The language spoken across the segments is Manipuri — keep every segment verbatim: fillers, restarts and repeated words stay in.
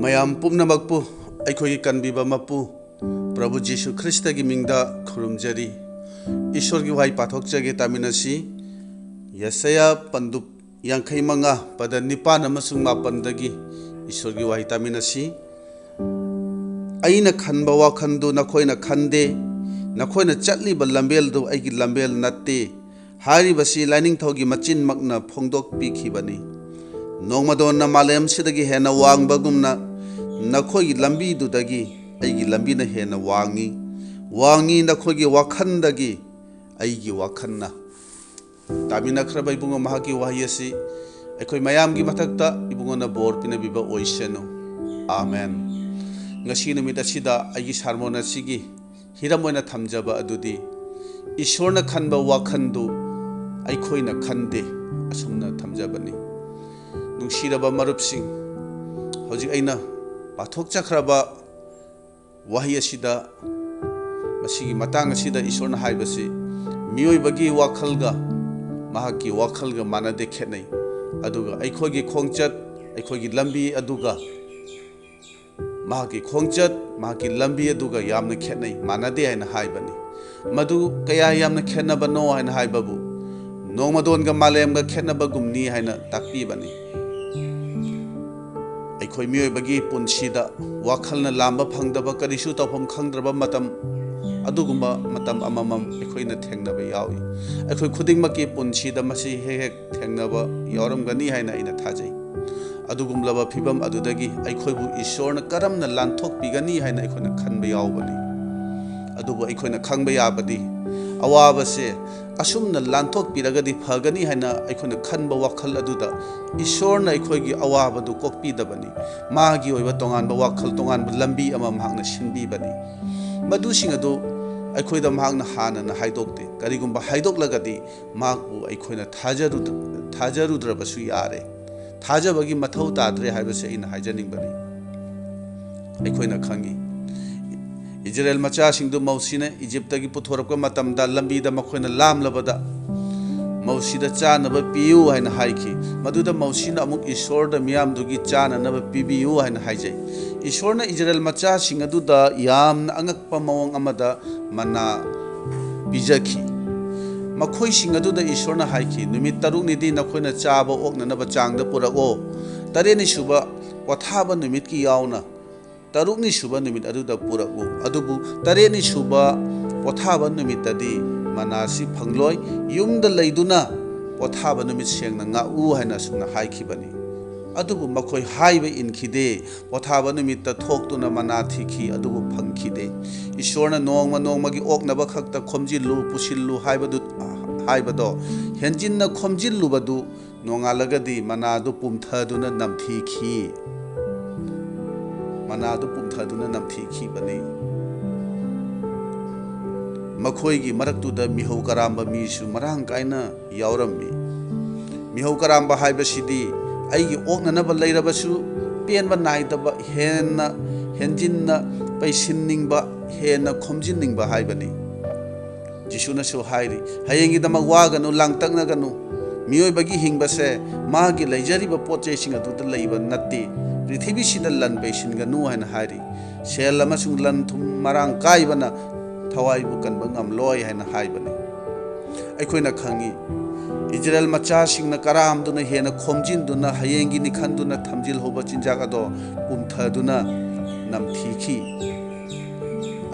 ꯃꯌꯥꯝ ꯄꯨꯝꯅꯃꯛꯄꯨ ꯑꯩꯈꯣꯏꯒꯤ ꯀꯟꯕꯤꯕ ꯃꯄꯨ ꯄ꯭ꯔꯚꯨ ꯖꯤꯁꯨ ꯈ꯭ꯔꯤꯁꯇꯒꯤ ꯃꯤꯡꯗ ꯈꯨꯔꯨꯝꯖꯔꯤ꯫ ꯏꯁꯣꯔꯒꯤ ꯋꯥꯍꯩ ꯄꯥꯊꯣꯛꯆꯒꯦ, ꯇꯥꯃꯤꯟꯅꯁꯤ꯫ ꯌꯦꯁꯥꯌꯥ ꯄꯟꯗꯨꯞ ꯌꯥꯡꯈꯩ ꯃꯉꯥ, ꯄꯗ ꯅꯤꯄꯥꯟ ꯑꯃꯁꯨꯡ ꯃꯥꯄꯟꯗꯒꯤ ꯏꯁꯣꯔꯒꯤ ꯋꯥꯍꯩ ꯇꯥꯃꯤꯟꯅꯁꯤ꯫ "ꯑꯩꯅ ꯈꯟꯕ ꯋꯥꯈꯜꯗꯨ ꯅꯈꯣꯏꯅ ꯈꯟꯗꯦ, ꯅꯈꯣꯏꯅ ꯆꯠꯂꯤꯕ ꯂꯝꯕꯦꯜꯗꯨ ꯑꯩꯒꯤ ꯂꯝꯕꯦꯜ ꯅꯠꯇꯦ" ꯍꯥꯏꯔꯤꯕꯁꯤ ꯂꯥꯏꯅꯤꯡꯊꯧꯒꯤ ꯃꯆꯤꯟꯃꯛꯅ ꯐꯣꯡꯗꯣꯛꯄꯤꯈꯤꯕꯅꯤ꯫ ꯅꯣꯡꯃꯗꯣꯟꯅ ꯃꯥꯂꯦꯝꯁꯤꯗꯒꯤ ꯍꯦꯟꯅ ꯋꯥꯡꯕꯒꯨꯝꯅ, ꯅꯈꯣꯏꯒꯤ ꯂꯝꯕꯤꯗꯨꯗꯒꯤ ꯑꯩꯒꯤ ꯂꯝꯕꯤꯅ ꯍꯦꯟꯅ ꯋꯥꯡꯉꯤ, ꯋꯥꯡꯉꯤ ꯅꯈꯣꯏꯒꯤ ꯋꯥꯈꯜꯗꯒꯤ ꯑꯩꯒꯤ ꯋꯥꯈꯜꯅ꯫ ꯇꯥꯃꯤꯟꯅꯈ꯭ꯔꯕ ꯏꯕꯨꯡꯉꯣ, ꯃꯍꯥꯛꯀꯤ ꯋꯥꯍꯩ ꯑꯁꯤ ꯑꯩꯈꯣꯏ ꯃꯌꯥꯝꯒꯤ ꯃꯊꯛꯇ ꯏꯕꯨꯡꯉꯣꯅ ꯕꯣꯔ ꯄꯤꯅꯕꯤꯕ ꯑꯣꯏꯁꯅꯨ꯫ ꯑꯥꯃꯦꯟ꯫ ꯉꯁꯤ ꯅꯨꯃꯤꯠ ꯑꯁꯤꯗ ꯑꯩꯒꯤ ꯁꯥꯔꯃꯣꯟ ꯑꯁꯤꯒꯤ ꯍꯤꯔꯝ ꯑꯣꯏꯅ ꯊꯝꯖꯕ ꯑꯗꯨꯗꯤ, "ꯏꯁꯣꯔꯅ ꯈꯟꯕ ꯋꯥꯈꯜꯗꯨ ꯑꯩꯈꯣꯏꯅ ꯈꯟꯗꯦ" ꯑꯁꯨꯝꯅ ꯊꯝꯖꯕꯅꯤ꯫ ꯅꯨꯡꯁꯤꯔꯕ ꯃꯔꯨꯞꯁꯤꯡ, ꯍꯧꯖꯤꯛ ꯑꯩꯅ ꯄꯥꯊꯣꯛꯆꯈ꯭ꯔꯕ ꯋꯥꯍꯩ ꯑꯁꯤꯗ, ꯃꯁꯤꯒꯤ ꯃꯇꯥꯡ ꯑꯁꯤꯗ ꯏꯁꯣꯔꯅ ꯍꯥꯏꯕꯁꯤ, ꯃꯤꯑꯣꯏꯕꯒꯤ ꯋꯥꯈꯜꯒ ꯃꯍꯥꯛꯀꯤ ꯋꯥꯈꯜꯒ ꯃꯥꯟꯅꯗꯦ, ꯈꯦꯠꯅꯩ꯫ ꯑꯗꯨꯒ ꯑꯩꯈꯣꯏꯒꯤ ꯈꯣꯡꯆꯠ, ꯑꯩꯈꯣꯏꯒꯤ ꯂꯝꯕꯤ ꯑꯗꯨꯒ ꯃꯍꯥꯛꯀꯤ ꯈꯣꯡꯆꯠ, ꯃꯍꯥꯛꯀꯤ ꯂꯝꯕꯤ ꯑꯗꯨꯒ ꯌꯥꯝꯅ ꯈꯦꯠꯅꯩ, ꯃꯥꯟꯅꯗꯦ ꯍꯥꯏꯅ ꯍꯥꯏꯕꯅꯤ꯫ ꯃꯗꯨ ꯀꯌꯥ ꯌꯥꯝꯅ ꯈꯦꯠꯅꯕꯅꯣ ꯍꯥꯏꯅ ꯍꯥꯏꯕꯕꯨ, ꯅꯣꯡꯃꯗꯣꯟꯒ ꯃꯥꯂꯦꯝꯒ ꯈꯦꯠꯅꯕꯒꯨꯝꯅꯤ ꯍꯥꯏꯅ ꯇꯥꯛꯄꯤꯕꯅꯤ꯫ ꯑꯩꯈꯣꯏ ꯃꯤꯑꯣꯏꯕꯒꯤ ꯄꯨꯟꯁꯤꯗ ꯋꯥꯈꯜꯅ ꯂꯥꯝꯕ ꯐꯪꯗꯕ, ꯀꯔꯤꯁꯨ ꯇꯧꯐꯝ ꯈꯪꯗ꯭ꯔꯕ ꯃꯇꯝ, ꯑꯗꯨꯒꯨꯝꯕ ꯃꯇꯝ ꯑꯃꯃꯝ ꯑꯩꯈꯣꯏꯅ ꯊꯦꯡꯅꯕ ꯌꯥꯎꯏ꯫ ꯑꯩꯈꯣꯏ ꯈꯨꯗꯤꯡꯃꯛꯀꯤ ꯄꯨꯟꯁꯤꯗ ꯃꯁꯤ ꯍꯦꯛ ꯍꯦꯛ ꯊꯦꯡꯅꯕ ꯌꯥꯎꯔꯝꯒꯅꯤ ꯍꯥꯏꯅ ꯑꯩꯅ ꯊꯥꯖꯩ꯫ ꯑꯗꯨꯒꯨꯝꯂꯕ ꯐꯤꯕꯝ ꯑꯗꯨꯗꯒꯤ ꯑꯩꯈꯣꯏꯕꯨ ꯏꯁꯣꯔꯅ ꯀꯔꯝꯅ ꯂꯥꯟꯊꯣꯛꯄꯤꯒꯅꯤ ꯍꯥꯏꯅ ꯑꯩꯈꯣꯏꯅ ꯈꯟꯕ ꯌꯥꯎꯕꯅꯤ꯫ ꯑꯗꯨꯕꯨ ꯑꯩꯈꯣꯏꯅ ꯈꯪꯕ ꯌꯥꯕꯗꯤ, ꯑꯋꯥꯕꯁꯦ ꯑꯁꯨꯝꯅ ꯂꯥꯟꯊꯣꯛꯄꯤꯔꯒꯗꯤ ꯐꯒꯅꯤ ꯍꯥꯏꯅ ꯑꯩꯈꯣꯏꯅ ꯈꯟꯕ ꯋꯥꯈꯜ ꯑꯗꯨꯗ ꯏꯁꯣꯔꯅ ꯑꯩꯈꯣꯏꯒꯤ ꯑꯋꯥꯕꯗꯨ ꯀꯣꯛꯄꯤꯗꯕꯅꯤ꯫ ꯃꯥꯒꯤ ꯑꯣꯏꯕ ꯇꯣꯉꯥꯟꯕ ꯋꯥꯈꯜ, ꯇꯣꯉꯥꯟꯕ ꯂꯝꯕꯤ ꯑꯃ ꯃꯍꯥꯛꯅ ꯁꯤꯟꯕꯤꯕꯅꯤ꯫ ꯃꯗꯨꯁꯤꯡ ꯑꯗꯨ ꯑꯩꯈꯣꯏꯗ ꯃꯍꯥꯛꯅ ꯍꯥꯟꯅꯅ ꯍꯥꯏꯗꯣꯛꯇꯦ꯫ ꯀꯔꯤꯒꯨꯝꯕ ꯍꯥꯏꯗꯣꯛꯂꯒꯗꯤ, ꯃꯍꯥꯛꯄꯨ ꯑꯩꯈꯣꯏꯅ ꯊꯥꯖꯔꯨꯗ-, ꯊꯥꯖꯔꯨꯗ꯭ꯔꯕꯁꯨ ꯌꯥꯔꯦ, ꯊꯥꯖꯕꯒꯤ ꯃꯊꯧ ꯇꯥꯗ꯭ꯔꯦ ꯍꯥꯏꯕꯁꯦ ꯑꯩꯅ ꯍꯥꯏꯖꯅꯤꯡꯕꯅꯤ꯫ ꯑꯩꯈꯣꯏꯅ ꯈꯪꯉꯤ, ꯏꯖꯔꯦꯜ ꯃꯆꯥꯁꯤꯡꯗꯨ ꯃꯧꯁꯤꯅ ꯏꯖꯤꯞꯇꯒꯤ ꯄꯨꯊꯣꯔꯛꯄ ꯃꯇꯝꯗ, ꯂꯝꯕꯤꯗ ꯃꯈꯣꯏꯅ ꯂꯥꯝꯂꯕꯗ, ꯃꯧꯁꯤꯗ ꯆꯥꯅꯕ ꯄꯤꯌꯨ ꯍꯥꯏꯅ ꯍꯥꯏꯈꯤ꯫ ꯃꯗꯨꯗ ꯃꯧꯁꯤꯅ ꯑꯃꯨꯛ ꯏꯁꯣꯔꯗ ꯃꯤꯌꯥꯝꯗꯨꯒꯤ ꯆꯥꯅꯅꯕ ꯄꯤꯕꯤꯌꯨ ꯍꯥꯏꯅ ꯍꯥꯏꯖꯩ꯫ ꯏꯁꯣꯔꯅ ꯏꯖꯔꯦꯜ ꯃꯆꯥꯁꯤꯡ ꯑꯗꯨꯗ ꯌꯥꯝꯅ ꯑꯉꯛꯄ ꯃꯑꯣꯡ ꯑꯃꯗ ꯃꯅꯥ ꯄꯤꯖꯈꯤ꯫ ꯃꯈꯣꯏꯁꯤꯡ ꯑꯗꯨꯗ ꯏꯁꯣꯔꯅ ꯍꯥꯏꯈꯤ, "ꯅꯨꯃꯤꯠ ꯇꯔꯨꯛꯅꯤꯗꯤ ꯅꯈꯣꯏꯅ ꯆꯥꯕ ꯑꯣꯛꯅꯅꯕ ꯆꯥꯡꯗ ꯄꯨꯔꯛꯑꯣ꯫ ꯇꯔꯦꯠꯅꯤ ꯁꯨꯕ ꯄꯣꯊꯥꯕ ꯅꯨꯃꯤꯠꯀꯤ ꯌꯥꯎꯅ ꯇꯔꯨꯛꯅꯤ ꯁꯨꯕ ꯅꯨꯃꯤꯠ ꯑꯗꯨꯗ ꯄꯨꯔꯛꯎ꯫ ꯑꯗꯨꯕꯨ ꯇꯔꯦꯠꯅꯤ ꯁꯨꯕ ꯄꯣꯊꯥꯕ ꯅꯨꯃꯤꯠꯇꯗꯤ ꯃꯅꯥꯁꯤ ꯐꯪꯂꯣꯏ꯫ ꯌꯨꯝꯗ ꯂꯩꯗꯨꯅ ꯄꯣꯊꯥꯕ ꯅꯨꯃꯤꯠ ꯁꯦꯡꯅ ꯉꯥꯛꯎ" ꯍꯥꯏꯅ ꯑꯁꯨꯝꯅ ꯍꯥꯏꯈꯤꯕꯅꯤ꯫ ꯑꯗꯨꯕꯨ ꯃꯈꯣꯏ ꯍꯥꯏꯕ ꯏꯟꯈꯤꯗꯦ꯫ ꯄꯣꯊꯥꯕ ꯅꯨꯃꯤꯠꯇ ꯊꯣꯛꯇꯨꯅ ꯃꯅꯥ ꯊꯤꯈꯤ, ꯑꯗꯨꯕꯨ ꯐꯪꯈꯤꯗꯦ꯫ ꯏꯁꯣꯔꯅ ꯅꯣꯡꯃ ꯅꯣꯡꯃꯒꯤ ꯑꯣꯛꯅꯕ ꯈꯛꯇ ꯈꯣꯝꯖꯤꯜꯂꯨ, ꯄꯨꯁꯤꯜꯂꯨ ꯍꯥꯏꯕꯗꯨ, ꯍꯥꯏꯕꯗꯣ ꯍꯦꯟꯖꯤꯟꯅ ꯈꯣꯝꯖꯤꯜꯂꯨꯕꯗꯨ ꯅꯣꯡꯉꯥꯜꯂꯒꯗꯤ ꯃꯅꯥꯗꯨ ꯄꯨꯝꯊꯗꯨꯅ ꯅꯝꯊꯤꯈꯤ꯫ ꯃꯅꯥꯗꯨ ꯄꯨꯝꯊꯗꯨꯅ ꯅꯝꯊꯤꯈꯤꯕꯅꯤ꯫ ꯃꯈꯣꯏꯒꯤ ꯃꯔꯛꯇꯨꯗ ꯃꯤꯍꯧ ꯀꯔꯥꯝꯕ ꯃꯤꯁꯨ ꯃꯔꯥꯡ ꯀꯥꯏꯅ ꯌꯥꯎꯔꯝꯃꯤ꯫ ꯃꯤꯍꯧ ꯀꯔꯥꯝꯕ ꯍꯥꯏꯕꯁꯤꯗꯤ ꯑꯩꯒꯤ ꯑꯣꯛꯅꯅꯕ ꯂꯩꯔꯕꯁꯨ ꯄꯦꯟꯕ ꯅꯥꯏꯗꯕ, ꯍꯦꯟꯅ ꯍꯦꯟꯖꯤꯟꯅ ꯄꯩꯁꯤꯟꯅꯤꯡꯕ, ꯍꯦꯟꯅ ꯈꯣꯝꯖꯤꯟꯅꯤꯡꯕ ꯍꯥꯏꯕꯅꯤ꯫ ꯖꯤꯁꯨꯅꯁꯨ ꯍꯥꯏꯔꯤ, "ꯍꯌꯦꯡꯒꯤꯗꯃꯛ ꯋꯥꯒꯅꯨ, ꯂꯥꯡꯇꯛꯅꯒꯅꯨ꯫ ꯃꯤꯑꯣꯏꯕꯒꯤ ꯍꯤꯡꯕꯁꯦ ꯃꯥꯒꯤ ꯂꯩꯖꯔꯤꯕ ꯄꯣꯠ ꯆꯩꯁꯤꯡ ꯑꯗꯨꯗ ꯂꯩꯕ ꯅꯠꯇꯦ꯫ ꯄ꯭ꯔꯤꯊꯤꯕꯤꯁꯤꯗ ꯂꯟ ꯄꯩꯁꯤꯟꯒꯅꯨ" ꯍꯥꯏꯅ ꯍꯥꯏꯔꯤ꯫ "ꯁꯦꯜ ꯑꯃꯁꯨꯡ ꯂꯟ ꯊꯨꯝ ꯃꯔꯥꯡ ꯀꯥꯏꯕꯅ ꯊꯋꯥꯏꯕꯨ ꯀꯟꯕ ꯉꯝꯂꯣꯏ" ꯍꯥꯏꯅ ꯍꯥꯏꯕꯅꯤ꯫ ꯑꯩꯈꯣꯏꯅ ꯈꯪꯉꯤ, ꯏꯖꯔꯦꯜ ꯃꯆꯥꯁꯤꯡꯅ ꯀꯔꯥꯝꯗꯨꯅ, ꯍꯦꯟꯅ ꯈꯣꯝꯖꯤꯟꯗꯨꯅ, ꯍꯌꯦꯡꯒꯤꯅꯤ ꯈꯟꯗꯨꯅ ꯊꯝꯖꯤꯜꯍꯧꯕ ꯆꯤꯟꯖꯥꯛ ꯑꯗꯣ ꯄꯨꯝꯊꯗꯨꯅ ꯅꯝꯊꯤꯈꯤ꯫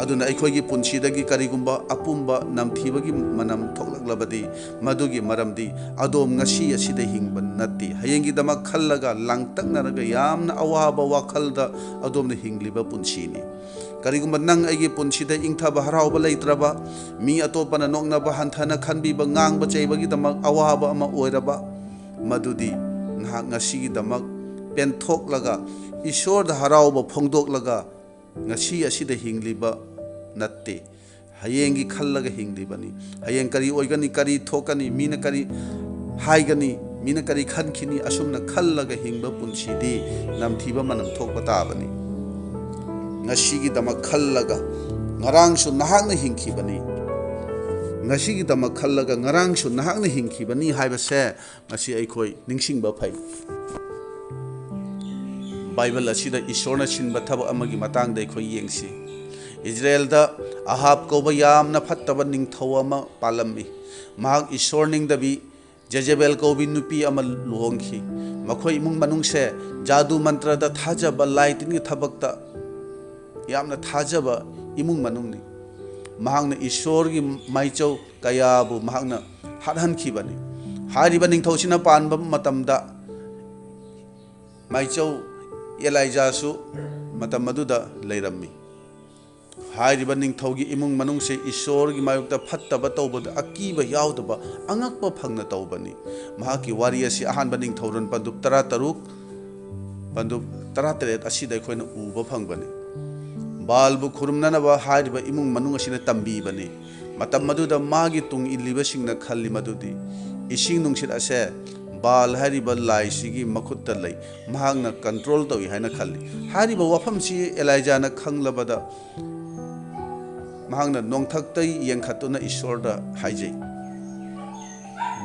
ꯑꯗꯨꯅ ꯑꯩꯈꯣꯏꯒꯤ ꯄꯨꯟꯁꯤꯗꯒꯤ ꯀꯔꯤꯒꯨꯝꯕ ꯑꯄꯨꯝꯕ ꯅꯝꯊꯤꯕꯒꯤ ꯃꯅꯝ ꯊꯣꯛꯂꯛꯂꯕꯗꯤ, ꯃꯗꯨꯒꯤ ꯃꯔꯝꯗꯤ ꯑꯗꯣꯝ ꯉꯁꯤ ꯑꯁꯤꯗ ꯍꯤꯡꯕ ꯅꯠꯇꯦ꯫ ꯍꯌꯦꯡꯒꯤꯗꯃꯛ ꯈꯜꯂꯒ, ꯂꯥꯡꯇꯛꯅꯔꯒ, ꯌꯥꯝꯅ ꯑꯋꯥꯕ ꯋꯥꯈꯜꯗ ꯑꯗꯣꯝꯅ ꯍꯤꯡꯂꯤꯕ ꯄꯨꯟꯁꯤꯅꯤ꯫ ꯀꯔꯤꯒꯨꯝꯕ ꯅꯪ ꯑꯩꯒꯤ ꯄꯨꯟꯁꯤꯗ ꯏꯪꯊꯕ ꯍꯔꯥꯎꯕ ꯂꯩꯇ꯭ꯔꯕ, ꯃꯤ ꯑꯇꯣꯞꯄꯅ ꯅꯣꯛꯅꯕ, ꯍꯟꯊꯅ ꯈꯟꯕꯤꯕ, ꯉꯥꯡꯕ ꯆꯩꯕꯒꯤꯗꯃꯛ ꯑꯋꯥꯕ ꯑꯃ ꯑꯣꯏꯔꯕ, ꯃꯗꯨꯗꯤ ꯅꯍꯥꯛ ꯉꯁꯤꯒꯤꯗꯃꯛ ꯄꯦꯟꯊꯣꯛꯂꯒ, ꯏꯁꯣꯔꯗ ꯍꯔꯥꯎꯕ ꯐꯣꯡꯗꯣꯛꯂꯒ, ꯉꯁꯤ ꯑꯁꯤꯗ ꯍꯤꯡꯂꯤꯕ ꯅꯠꯇꯦ꯫ ꯍꯌꯦꯡꯒꯤ ꯈꯜꯂꯒ ꯍꯤꯡꯂꯤꯕꯅꯤ꯫ ꯍꯌꯦꯡ ꯀꯔꯤ ꯑꯣꯏꯒꯅꯤ, ꯀꯔꯤ ꯊꯣꯛꯀꯅꯤ, ꯃꯤꯅ ꯀꯔꯤ ꯍꯥꯏꯒꯅꯤ, ꯃꯤꯅ ꯀꯔꯤ ꯈꯟꯈꯤꯅꯤ, ꯑꯁꯨꯝꯅ ꯈꯜꯂꯒ ꯍꯤꯡꯕ ꯄꯨꯟꯁꯤꯗꯤ ꯅꯝꯊꯤꯕ ꯃꯅꯝ ꯊꯣꯛꯄ ꯇꯥꯕꯅꯤ꯫ ꯉꯁꯤꯒꯤꯗꯃꯛ ꯈꯜꯂꯒ, ꯉꯔꯥꯡꯁꯨ ꯅꯍꯥꯛꯅ ꯍꯤꯡꯈꯤꯕꯅꯤ꯫ ꯉꯁꯤꯒꯤꯗꯃꯛ ꯈꯜꯂꯒ ꯉꯔꯥꯡꯁꯨ ꯅꯍꯥꯛꯅ ꯍꯤꯡꯈꯤꯕꯅꯤ ꯍꯥꯏꯕꯁꯦ ꯃꯁꯤ ꯑꯩꯈꯣꯏ ꯅꯤꯡꯁꯤꯡꯕ ꯐꯩ꯫ ꯕꯥꯏꯕꯜ ꯑꯁꯤꯗ ꯏꯁꯣꯔꯅ ꯁꯤꯟꯕ ꯊꯕꯛ ꯑꯃꯒꯤ ꯃꯇꯥꯡꯗ ꯑꯩꯈꯣꯏ ꯌꯦꯡꯁꯤ꯫ ꯏꯖꯔꯦꯜꯗ ꯑꯍꯥꯕ ꯀꯧꯕ ꯌꯥꯝꯅ ꯐꯠꯇꯕ ꯅꯤꯡꯊꯧ ꯑꯃ ꯄꯥꯜꯂꯝꯃꯤ꯫ ꯃꯍꯥꯛ ꯏꯁꯣꯔ ꯅꯤꯡꯗꯕꯤ ꯖꯦꯖꯦꯕꯦꯜ ꯀꯧꯕꯤ ꯅꯨꯄꯤ ꯑꯃ ꯂꯨꯍꯣꯡꯈꯤ꯫ ꯃꯈꯣꯏ ꯏꯃꯨꯡ ꯃꯅꯨꯡꯁꯦ ꯖꯥꯗꯨ ꯃꯟꯇ꯭ꯔꯗ ꯊꯥꯖꯕ, ꯂꯥꯏ ꯇꯤꯟꯒꯤ ꯊꯕꯛꯇ ꯌꯥꯝꯅ ꯊꯥꯖꯕ ꯏꯃꯨꯡ ꯃꯅꯨꯡꯅꯤ꯫ ꯃꯍꯥꯛꯅ ꯏꯁꯣꯔꯒꯤ ꯃꯥꯏꯆꯧ ꯀꯌꯥꯕꯨ ꯃꯍꯥꯛꯅ ꯍꯥꯠꯍꯟꯈꯤꯕꯅꯤ꯫ ꯍꯥꯏꯔꯤꯕ ꯅꯤꯡꯊꯧꯁꯤꯅ ꯄꯥꯟꯕ ꯃꯇꯝꯗ ꯃꯥꯏꯆꯧ ꯑꯦꯂꯥꯏꯖꯥꯁꯨ ꯃꯇꯝ ꯑꯗꯨꯗ ꯂꯩꯔꯝꯃꯤ꯫ ꯍꯥꯏꯔꯤꯕ ꯅꯤꯡꯊꯧꯒꯤ ꯏꯃꯨꯡ ꯃꯅꯨꯡꯁꯦ ꯏꯁꯣꯔꯒꯤ ꯃꯥꯌꯣꯛꯇ ꯐꯠꯇꯕ ꯇꯧꯕꯗ ꯑꯀꯤꯕ ꯌꯥꯎꯗꯕ, ꯑꯉꯛꯄ ꯐꯪꯅ ꯇꯧꯕꯅꯤ꯫ ꯃꯍꯥꯛꯀꯤ ꯋꯥꯔꯤ ꯑꯁꯤ ꯑꯍꯥꯟꯕ ꯅꯤꯡꯊꯧꯔꯣꯟ ꯄꯟꯗꯨꯞ ꯇꯔꯥꯇꯔꯨꯛ, ꯄꯟꯗꯨꯞ ꯇꯔꯥꯇꯔꯦꯠ ꯑꯁꯤꯗ ꯑꯩꯈꯣꯏꯅ ꯎꯕ ꯐꯪꯕꯅꯤ꯫ ꯕꯥꯜꯕꯨ ꯈꯨꯔꯨꯝꯅꯅꯕ ꯍꯥꯏꯔꯤꯕ ꯏꯃꯨꯡ ꯃꯅꯨꯡ ꯑꯁꯤꯅ ꯇꯝꯕꯤꯕꯅꯤ꯫ ꯃꯇꯝ ꯑꯗꯨꯗ ꯃꯥꯒꯤ ꯇꯨꯡ ꯏꯜꯂꯤꯕꯁꯤꯡꯅ ꯈꯜꯂꯤ ꯃꯗꯨꯗꯤ ꯏꯁꯤꯡ ꯅꯨꯡꯁꯤꯠ ꯑꯁꯦ ꯕꯥꯜ ꯍꯥꯏꯔꯤꯕ ꯂꯥꯏꯁꯤꯒꯤ ꯃꯈꯨꯠꯇ ꯂꯩ, ꯃꯍꯥꯛꯅ ꯀꯟꯇ꯭ꯔꯣꯜ ꯇꯧꯏ ꯍꯥꯏꯅ ꯈꯜꯂꯤ꯫ ꯍꯥꯏꯔꯤꯕ ꯋꯥꯐꯝꯁꯤ ꯑꯦꯂꯥꯏꯖꯥꯅ ꯈꯪꯂꯕꯗ ꯃꯍꯥꯛꯅ ꯅꯣꯡꯊꯛꯇ ꯌꯦꯡꯈꯠꯇꯨꯅ ꯏꯁꯣꯔꯗ ꯍꯥꯏꯖꯩ,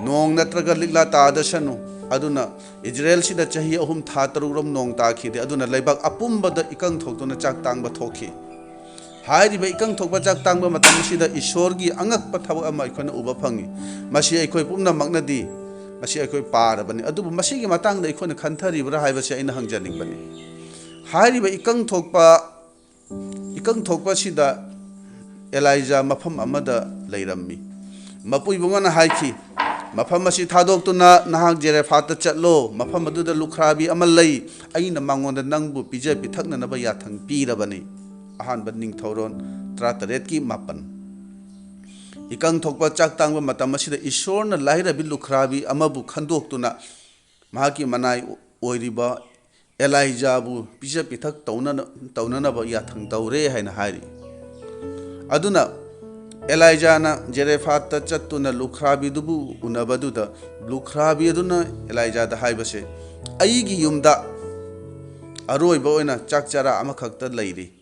"ꯅꯣꯡ ꯅꯠꯇ꯭ꯔꯒ ꯂꯤꯛꯂꯥ ꯇꯥꯗꯁꯅꯨ, ꯑꯗꯨꯅ ꯏꯖꯔꯦꯜꯁꯤꯗ ꯆꯍꯤ ꯑꯍꯨꯝ ꯊꯥ ꯇꯔꯨꯛꯔꯣꯝ ꯅꯣꯡ ꯇꯥꯈꯤꯗꯦ, ꯑꯗꯨꯅ ꯂꯩꯕꯥꯛ ꯑꯄꯨꯝꯕꯗ ꯏꯀꯪ ꯊꯣꯛꯇꯨꯅ ꯆꯥꯛ ꯇꯥꯡꯕ ꯊꯣꯛꯈꯤ"꯫ ꯍꯥꯏꯔꯤꯕ ꯏꯀꯪ ꯊꯣꯛꯄ ꯆꯥꯛ ꯇꯥꯡꯕ ꯃꯇꯝ ꯑꯁꯤꯗ ꯏꯁꯣꯔꯒꯤ ꯑꯉꯛꯄ ꯊꯕꯛ ꯑꯃ ꯑꯩꯈꯣꯏꯅ ꯎꯕ ꯐꯪꯉꯤ꯫ ꯃꯁꯤ ꯑꯩꯈꯣꯏ ꯄꯨꯝꯅꯃꯛꯅꯗꯤ ꯃꯁꯤ ꯑꯩꯈꯣꯏ ꯄꯥꯔꯕꯅꯤ, ꯑꯗꯨꯕꯨ ꯃꯁꯤꯒꯤ ꯃꯇꯥꯡꯗ ꯑꯩꯈꯣꯏꯅ ꯈꯟꯊꯔꯤꯕ꯭ꯔꯥ ꯍꯥꯏꯕꯁꯤ ꯑꯩꯅ ꯍꯪꯖꯅꯤꯡꯕꯅꯤ꯫ ꯍꯥꯏꯔꯤꯕ ꯏꯀꯪ ꯊꯣꯛꯄ ꯏꯀꯪ ꯊꯣꯛꯄꯁꯤꯗ ꯑꯦꯂꯥꯏꯖꯥ ꯃꯐꯝ ꯑꯃꯗ ꯂꯩꯔꯝꯃꯤ꯫ ꯃꯄꯨ ꯏꯕꯨꯡꯉꯣꯅ ꯍꯥꯏꯈꯤ, "ꯃꯐꯝ ꯑꯁꯤ ꯊꯥꯗꯣꯛꯇꯨꯅ ꯅꯍꯥꯛ ꯖꯦꯔꯦꯐꯥꯠꯇ ꯆꯠꯂꯣ, ꯃꯐꯝ ꯑꯗꯨꯗ ꯂꯨꯈ꯭ꯔꯥꯕꯤ ꯑꯃ ꯂꯩ, ꯑꯩꯅ ꯃꯉꯣꯟꯗ ꯅꯪꯕꯨ ꯄꯤꯖ ꯄꯤꯊꯛꯅꯅꯕ ꯌꯥꯊꯪ ꯄꯤꯔꯕꯅꯤ"꯫ ꯑꯍꯥꯟꯕ ꯅꯤꯡꯊꯧꯔꯣꯟ ꯇꯔꯥꯇꯔꯦꯠꯀꯤ ꯃꯥꯄꯟ꯫ ꯏꯀꯪ ꯊꯣꯛꯄ ꯆꯥꯛ ꯇꯥꯡꯕ ꯃꯇꯝ ꯑꯁꯤꯗ ꯏꯁꯣꯔꯅ ꯂꯥꯏꯔꯕꯤ ꯂꯨꯈ꯭ꯔꯥꯕꯤ ꯑꯃꯕꯨ ꯈꯟꯗꯣꯛꯇꯨꯅ ꯃꯍꯥꯛꯀꯤ ꯃꯅꯥꯏ ꯑꯣꯏꯔꯤꯕ ꯑꯦꯂꯥꯏꯖꯥꯕꯨ ꯄꯤꯖ ꯄꯤꯊꯛ ꯇꯧꯅꯅ-, ꯇꯧꯅꯅꯕ ꯌꯥꯊꯪ ꯇꯧꯔꯦ ꯍꯥꯏꯅ ꯍꯥꯏꯔꯤ꯫ ꯑꯗꯨꯅ ꯑꯦꯂꯥꯏꯖꯥꯅ ꯖꯦꯔꯦꯐꯥꯠꯇ ꯆꯠꯇꯨꯅ ꯂꯨꯈ꯭ꯔꯥꯕꯤꯗꯨꯕꯨ ꯎꯅꯕꯗꯨꯗ ꯂꯨꯈ꯭ꯔꯥꯕꯤ ꯑꯗꯨꯅ ꯑꯦꯂꯥꯏꯖꯥꯗ ꯍꯥꯏꯕꯁꯦ, "ꯑꯩꯒꯤ ꯌꯨꯝꯗ ꯑꯔꯣꯏꯕ ꯑꯣꯏꯅ ꯆꯥꯛ ꯆꯔꯥ ꯑꯃꯈꯛꯇ ꯂꯩꯔꯤ꯫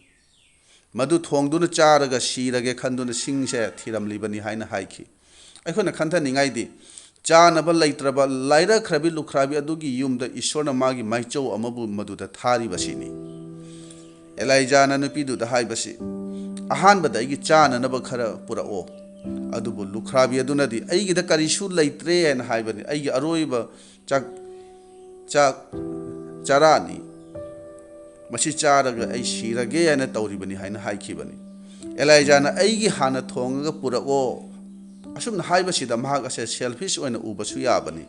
ꯃꯗꯨ ꯊꯣꯡꯗꯨꯅ ꯆꯥꯔꯒ ꯁꯤꯔꯒꯦ ꯈꯟꯗꯨꯅ ꯁꯤꯡꯁꯦ ꯊꯤꯔꯝꯂꯤꯕꯅꯤ ꯍꯥꯏꯅ ꯍꯥꯏꯈꯤ꯫ ꯑꯩꯈꯣꯏꯅ ꯈꯟꯊꯅꯤꯡꯉꯥꯏꯗꯤ, ꯆꯥꯅꯕ ꯂꯩꯇ꯭ꯔꯕ ꯂꯥꯏꯔꯈ꯭ꯔꯕꯤ ꯂꯨꯈ꯭ꯔꯥꯕꯤ ꯑꯗꯨꯒꯤ ꯌꯨꯝꯗ ꯏꯁꯣꯔꯅ ꯃꯥꯒꯤ ꯃꯥꯏꯆꯧ ꯑꯃꯕꯨ ꯃꯗꯨꯗ ꯊꯥꯔꯤꯕꯁꯤꯅꯤ꯫ ꯑꯦꯂꯥꯏꯖꯥꯅ ꯅꯨꯄꯤꯗꯨꯗ ꯍꯥꯏꯕꯁꯤ, "ꯑꯍꯥꯟꯕꯗ ꯑꯩꯒꯤ ꯆꯥꯅꯅꯕ ꯈꯔ ꯄꯨꯔꯛꯑꯣ"꯫ ꯑꯗꯨꯕꯨ ꯂꯨꯈ꯭ꯔꯥꯕꯤ ꯑꯗꯨꯅꯗꯤ, "ꯑꯩꯒꯤꯗ ꯀꯔꯤꯁꯨ ꯂꯩꯇ꯭ꯔꯦ" ꯍꯥꯏꯅ ꯍꯥꯏꯕꯅꯤ꯫ "ꯑꯩꯒꯤ ꯑꯔꯣꯏꯕ ꯆꯥꯛ, ꯆꯥꯛ ꯆꯔꯥꯅꯤ꯫ ꯃꯁꯤ ꯆꯥꯔꯒ ꯑꯩ ꯁꯤꯔꯒꯦ" ꯍꯥꯏꯅ ꯇꯧꯔꯤꯕꯅꯤ ꯍꯥꯏꯅ ꯍꯥꯏꯈꯤꯕꯅꯤ꯫ ꯑꯦꯂꯥꯏꯖꯥꯅ "ꯑꯩꯒꯤ ꯍꯥꯟꯅ ꯊꯣꯡꯉꯒ ꯄꯨꯔꯛꯑꯣ" ꯑꯁꯨꯝꯅ ꯍꯥꯏꯕꯁꯤꯗ ꯃꯍꯥꯛ ꯑꯁꯦ selfish ꯑꯣꯏꯅ ꯎꯕꯁꯨ ꯌꯥꯕꯅꯤ꯫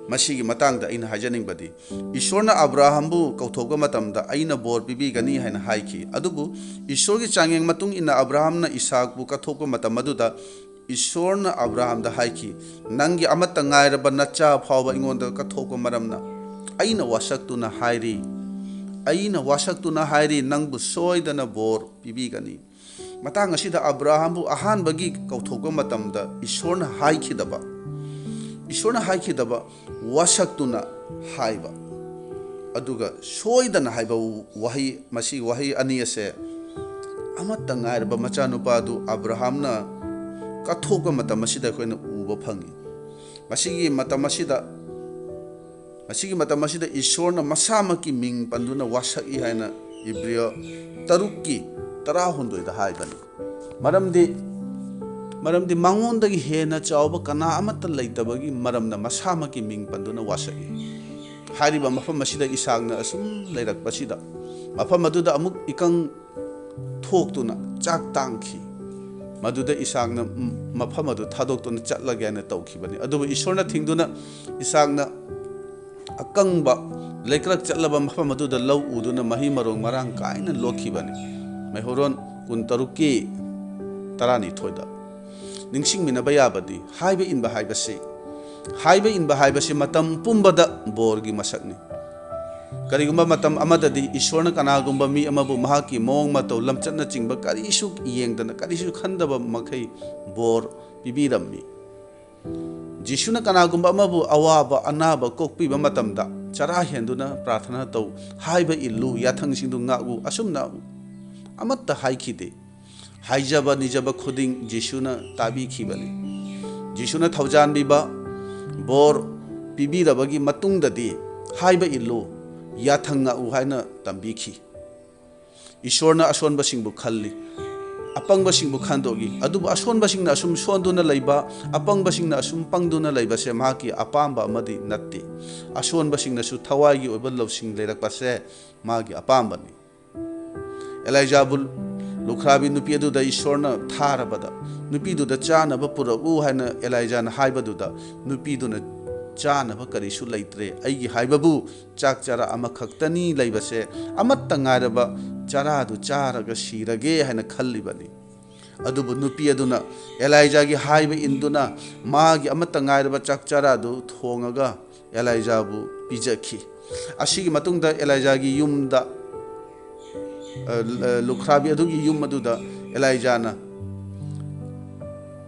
ꯃꯁꯤꯒꯤ ꯃꯇꯥꯡꯗ ꯑꯩꯅ ꯍꯥꯏꯖꯅꯤꯡꯕꯗꯤ, ꯏꯁꯣꯔꯅ ꯑꯕ꯭ꯔꯥꯍꯝꯕꯨ ꯀꯧꯊꯣꯛꯄ ꯃꯇꯝꯗ "ꯑꯩꯅ ꯕꯣꯔ ꯄꯤꯕꯤꯒꯅꯤ" ꯍꯥꯏꯅ ꯍꯥꯏꯈꯤ꯫ ꯑꯗꯨꯕꯨ ꯏꯁꯣꯔꯒꯤ ꯆꯥꯡꯌꯦꯡ ꯃꯇꯨꯡ ꯏꯟꯅ ꯑꯕ꯭ꯔꯥꯍꯝꯅ ꯏꯁꯥꯛꯄꯨ ꯀꯠꯊꯣꯛꯄ ꯃꯇꯝ ꯑꯗꯨꯗ ꯏꯁꯣꯔꯅ ꯑꯕ꯭ꯔꯥꯍꯝꯗ ꯍꯥꯏꯈꯤ, "ꯅꯪꯒꯤ ꯑꯃꯠꯇ ꯉꯥꯏꯔꯕ ꯅꯆꯥ ꯐꯥꯎꯕ ꯑꯩꯉꯣꯟꯗ ꯀꯠꯊꯣꯛꯄ ꯃꯔꯝꯅ ꯑꯩꯅ ꯋꯥꯁꯛꯇꯨꯅ ꯍꯥꯏꯔꯤ, ꯑꯩꯅ ꯋꯥꯁꯛꯇꯨꯅ ꯍꯥꯏꯔꯤ, ꯅꯪꯕꯨ ꯁꯣꯏꯗꯅ ꯕꯣꯔ ꯄꯤꯕꯤꯒꯅꯤ"꯫ ꯃꯇꯥꯡ ꯑꯁꯤꯗ ꯑꯕ꯭ꯔꯥꯍꯝꯕꯨ ꯑꯍꯥꯟꯕꯒꯤ ꯀꯧꯊꯣꯛꯄ ꯃꯇꯝꯗ ꯏꯁꯣꯔꯅ ꯍꯥꯏꯈꯤꯗꯕ, ꯏꯁꯣꯔꯅ ꯍꯥꯏꯈꯤꯗꯕ ꯋꯥꯁꯛꯇꯨꯅ ꯍꯥꯏꯕ, ꯑꯗꯨꯒ ꯁꯣꯏꯗꯅ ꯍꯥꯏꯕ ꯋꯥꯍꯩ, ꯃꯁꯤ ꯋꯥꯍꯩ ꯑꯅꯤ ꯑꯁꯦ ꯑꯃꯠꯇ ꯉꯥꯏꯔꯕ ꯃꯆꯥꯅꯨꯄꯥꯗꯨ ꯑꯕ꯭ꯔꯥꯍꯝꯅ ꯀꯠꯊꯣꯛꯄ ꯃꯇꯝ ꯑꯁꯤꯗ ꯑꯩꯈꯣꯏꯅ ꯎꯕ ꯐꯪꯉꯤ꯫ ꯃꯁꯤꯒꯤ ꯃꯇꯝ ꯑꯁꯤꯗ, ꯃꯁꯤꯒꯤ ꯃꯇꯝ ꯑꯁꯤꯗ ꯏꯁꯣꯔꯅ ꯃꯁꯥꯃꯛꯀꯤ ꯃꯤꯡ ꯄꯟꯗꯨꯅ ꯋꯥꯁꯛꯏ ꯍꯥꯏꯅ ꯏꯕ꯭ꯔꯤꯌ ꯇꯔꯨꯛꯀꯤ ꯇꯔꯥꯍꯨꯝꯗꯣꯏꯗ ꯍꯥꯏꯕꯅꯤ꯫ ꯃꯔꯝꯗꯤ, ꯃꯔꯝꯗꯤ ꯃꯉꯣꯟꯗꯒꯤ ꯍꯦꯟꯅ ꯆꯥꯎꯕ ꯀꯅꯥ ꯑꯃꯠꯇ ꯂꯩꯇꯕꯒꯤ ꯃꯔꯝꯅ ꯃꯁꯥꯃꯛꯀꯤ ꯃꯤꯡ ꯄꯟꯗꯨꯅ ꯋꯥꯁꯛꯏ꯫ ꯍꯥꯏꯔꯤꯕ ꯃꯐꯝ ꯑꯁꯤꯗ ꯏꯁꯥꯛꯅ ꯑꯁꯨꯝ ꯂꯩꯔꯛꯄꯁꯤꯗ, ꯃꯐꯝ ꯑꯗꯨꯗ ꯑꯃꯨꯛ ꯏꯀꯪ ꯊꯣꯛꯇꯨꯅ ꯆꯥꯛ ꯇꯥꯡꯈꯤ꯫ ꯃꯗꯨꯗ ꯏꯁꯥꯛꯅ ꯃꯐꯝ ꯑꯗꯨ ꯊꯥꯗꯣꯛꯇꯨꯅ ꯆꯠꯂꯒꯦ ꯍꯥꯏꯅ ꯇꯧꯈꯤꯕꯅꯤ꯫ ꯑꯗꯨꯕꯨ ꯏꯁꯣꯔꯅ ꯊꯤꯡꯗꯨꯅ ꯏꯁꯥꯛꯅ ꯑꯀꯪꯕ ꯂꯩꯀ꯭ꯔꯛ ꯆꯠꯂꯕ ꯃꯐꯝ ꯑꯗꯨꯗ ꯂꯧ ꯎꯗꯨꯅ ꯃꯍꯩ ꯃꯔꯣꯡ ꯃꯔꯥꯡ ꯀꯥꯏꯅ ꯂꯣꯛꯈꯤꯕꯅꯤ꯫ ꯃꯩꯍꯧꯔꯣꯟ ꯀꯨꯟꯇꯔꯨꯛꯀꯤ ꯇꯔꯥꯅꯤꯊꯣꯏꯗ꯫ ꯅꯤꯡꯁꯤꯡꯃꯤꯟꯅꯕ ꯌꯥꯕꯗꯤ, ꯍꯥꯏꯕ ꯏꯟꯕ ꯍꯥꯏꯕꯁꯤ, ꯍꯥꯏꯕ ꯏꯟꯕ ꯍꯥꯏꯕꯁꯤ ꯃꯇꯝ ꯄꯨꯝꯕꯗ ꯕꯣꯔꯒꯤ ꯃꯁꯛꯅꯤ꯫ ꯀꯔꯤꯒꯨꯝꯕ ꯃꯇꯝ ꯑꯃꯗꯗꯤ ꯏꯁꯣꯔꯅ ꯀꯅꯥꯒꯨꯝꯕ ꯃꯤ ꯑꯃꯕꯨ ꯃꯍꯥꯛꯀꯤ ꯃꯑꯣꯡ ꯃꯇꯧ, ꯂꯝꯆꯠꯅꯆꯤꯡꯕ ꯀꯔꯤꯁꯨ ꯌꯦꯡꯗꯅ, ꯀꯔꯤꯁꯨ ꯈꯟꯗꯕ ꯃꯈꯩ ꯕꯣꯔ ꯄꯤꯕꯤꯔꯝꯃꯤ꯫ ꯖꯤꯁꯨꯅ ꯀꯅꯥꯒꯨꯝꯕ ꯑꯃꯕꯨ ꯑꯋꯥꯕ ꯑꯅꯥꯕ ꯀꯣꯛꯄꯤꯕ ꯃꯇꯝꯗ, ꯆꯔꯥ ꯍꯦꯟꯗꯨꯅ ꯄ꯭ꯔꯥꯔꯊꯅꯥ ꯇꯧ, ꯍꯥꯏꯕ ꯏꯜꯂꯨ, ꯌꯥꯊꯪꯁꯤꯡꯗꯨ ꯉꯥꯛꯎ, ꯑꯁꯨꯝꯅ ꯑꯃꯠꯇ ꯍꯥꯏꯈꯤꯗꯦ꯫ ꯍꯥꯏꯖꯕ ꯅꯤꯖꯕ ꯈꯨꯗꯤꯡ ꯖꯤꯁꯨꯅ ꯇꯥꯕꯤꯈꯤꯕꯅꯤ꯫ ꯖꯤꯁꯨꯅ ꯊꯧꯖꯥꯟꯕꯤꯕ, ꯕꯣꯔ ꯄꯤꯕꯤꯔꯕꯒꯤ ꯃꯇꯨꯡꯗꯗꯤ ꯍꯥꯏꯕ ꯏꯜꯂꯨ, ꯌꯥꯊꯪ ꯉꯥꯛꯎ ꯍꯥꯏꯅ ꯇꯝꯕꯤꯈꯤ꯫ ꯏꯁꯣꯔꯅ ꯑꯁꯣꯟꯕꯁꯤꯡꯕꯨ ꯈꯜꯂꯤ, ꯑꯄꯪꯕꯁꯤꯡꯕꯨ ꯈꯟꯗꯣꯛꯏ꯫ ꯑꯗꯨꯕꯨ ꯑꯁꯣꯟꯕꯁꯤꯡꯅ ꯑꯁꯨꯝ ꯁꯣꯟꯗꯨꯅ ꯂꯩꯕ, ꯑꯄꯪꯕꯁꯤꯡꯅ ꯑꯁꯨꯝ ꯄꯪꯗꯨꯅ ꯂꯩꯕꯁꯦ ꯃꯍꯥꯛꯀꯤ ꯑꯄꯥꯝꯕ ꯑꯃꯗꯤ ꯅꯠꯇꯦ꯫ ꯑꯁꯣꯟꯕꯁꯤꯡꯅꯁꯨ ꯊꯋꯥꯏꯒꯤ ꯑꯣꯏꯕ ꯂꯧꯁꯤꯡ ꯂꯩꯔꯛꯄꯁꯦ ꯃꯥꯒꯤ ꯑꯄꯥꯝꯕꯅꯤ꯫ ꯑꯦꯂꯥꯏꯖꯥꯕꯨ ꯂꯨꯈ꯭ꯔꯥꯕꯤ ꯅꯨꯄꯤ ꯑꯗꯨꯗ ꯏꯁꯣꯔꯅ ꯊꯥꯔꯕꯗ, ꯅꯨꯄꯤꯗꯨꯗ ꯆꯥꯅꯕ ꯄꯨꯔꯛꯎ ꯍꯥꯏꯅ ꯑꯦꯂꯥꯏꯖꯥꯅ ꯍꯥꯏꯕꯗꯨꯗ, ꯅꯨꯄꯤꯗꯨꯅ ꯆꯥꯅꯕ ꯀꯔꯤꯁꯨ ꯂꯩꯇ꯭ꯔꯦ, ꯑꯩꯒꯤ ꯍꯥꯏꯕꯕꯨ ꯆꯥꯛ ꯆꯔꯥ ꯑꯃꯈꯛꯇꯅꯤ ꯂꯩꯕꯁꯦ, ꯑꯃꯠꯇ ꯉꯥꯏꯔꯕ ꯆꯔꯥꯗꯨ ꯆꯥꯔꯒ ꯁꯤꯔꯒꯦ ꯍꯥꯏꯅ ꯈꯜꯂꯤꯕꯅꯤ꯫ ꯑꯗꯨꯕꯨ ꯅꯨꯄꯤ ꯑꯗꯨꯅ ꯑꯦꯂꯥꯏꯖꯥꯒꯤ ꯍꯥꯏꯕ ꯏꯟꯗꯨꯅ ꯃꯥꯒꯤ ꯑꯃꯠꯇ ꯉꯥꯏꯔꯕ ꯆꯥꯛ ꯆꯔꯥꯗꯨ ꯊꯣꯡꯉꯒ ꯑꯦꯂꯥꯏꯖꯥꯕꯨ ꯄꯤꯖꯈꯤ꯫ ꯑꯁꯤꯒꯤ ꯃꯇꯨꯡꯗ ꯑꯦꯂꯥꯏꯖꯥꯒꯤ ꯌꯨꯝꯗ, ꯑ, ꯂ-, ꯂꯨꯈ꯭ꯔꯥꯕꯤ ꯑꯗꯨꯒꯤ ꯌꯨꯝ ꯑꯗꯨꯗ ꯑꯦꯂꯥꯏꯖꯥꯅ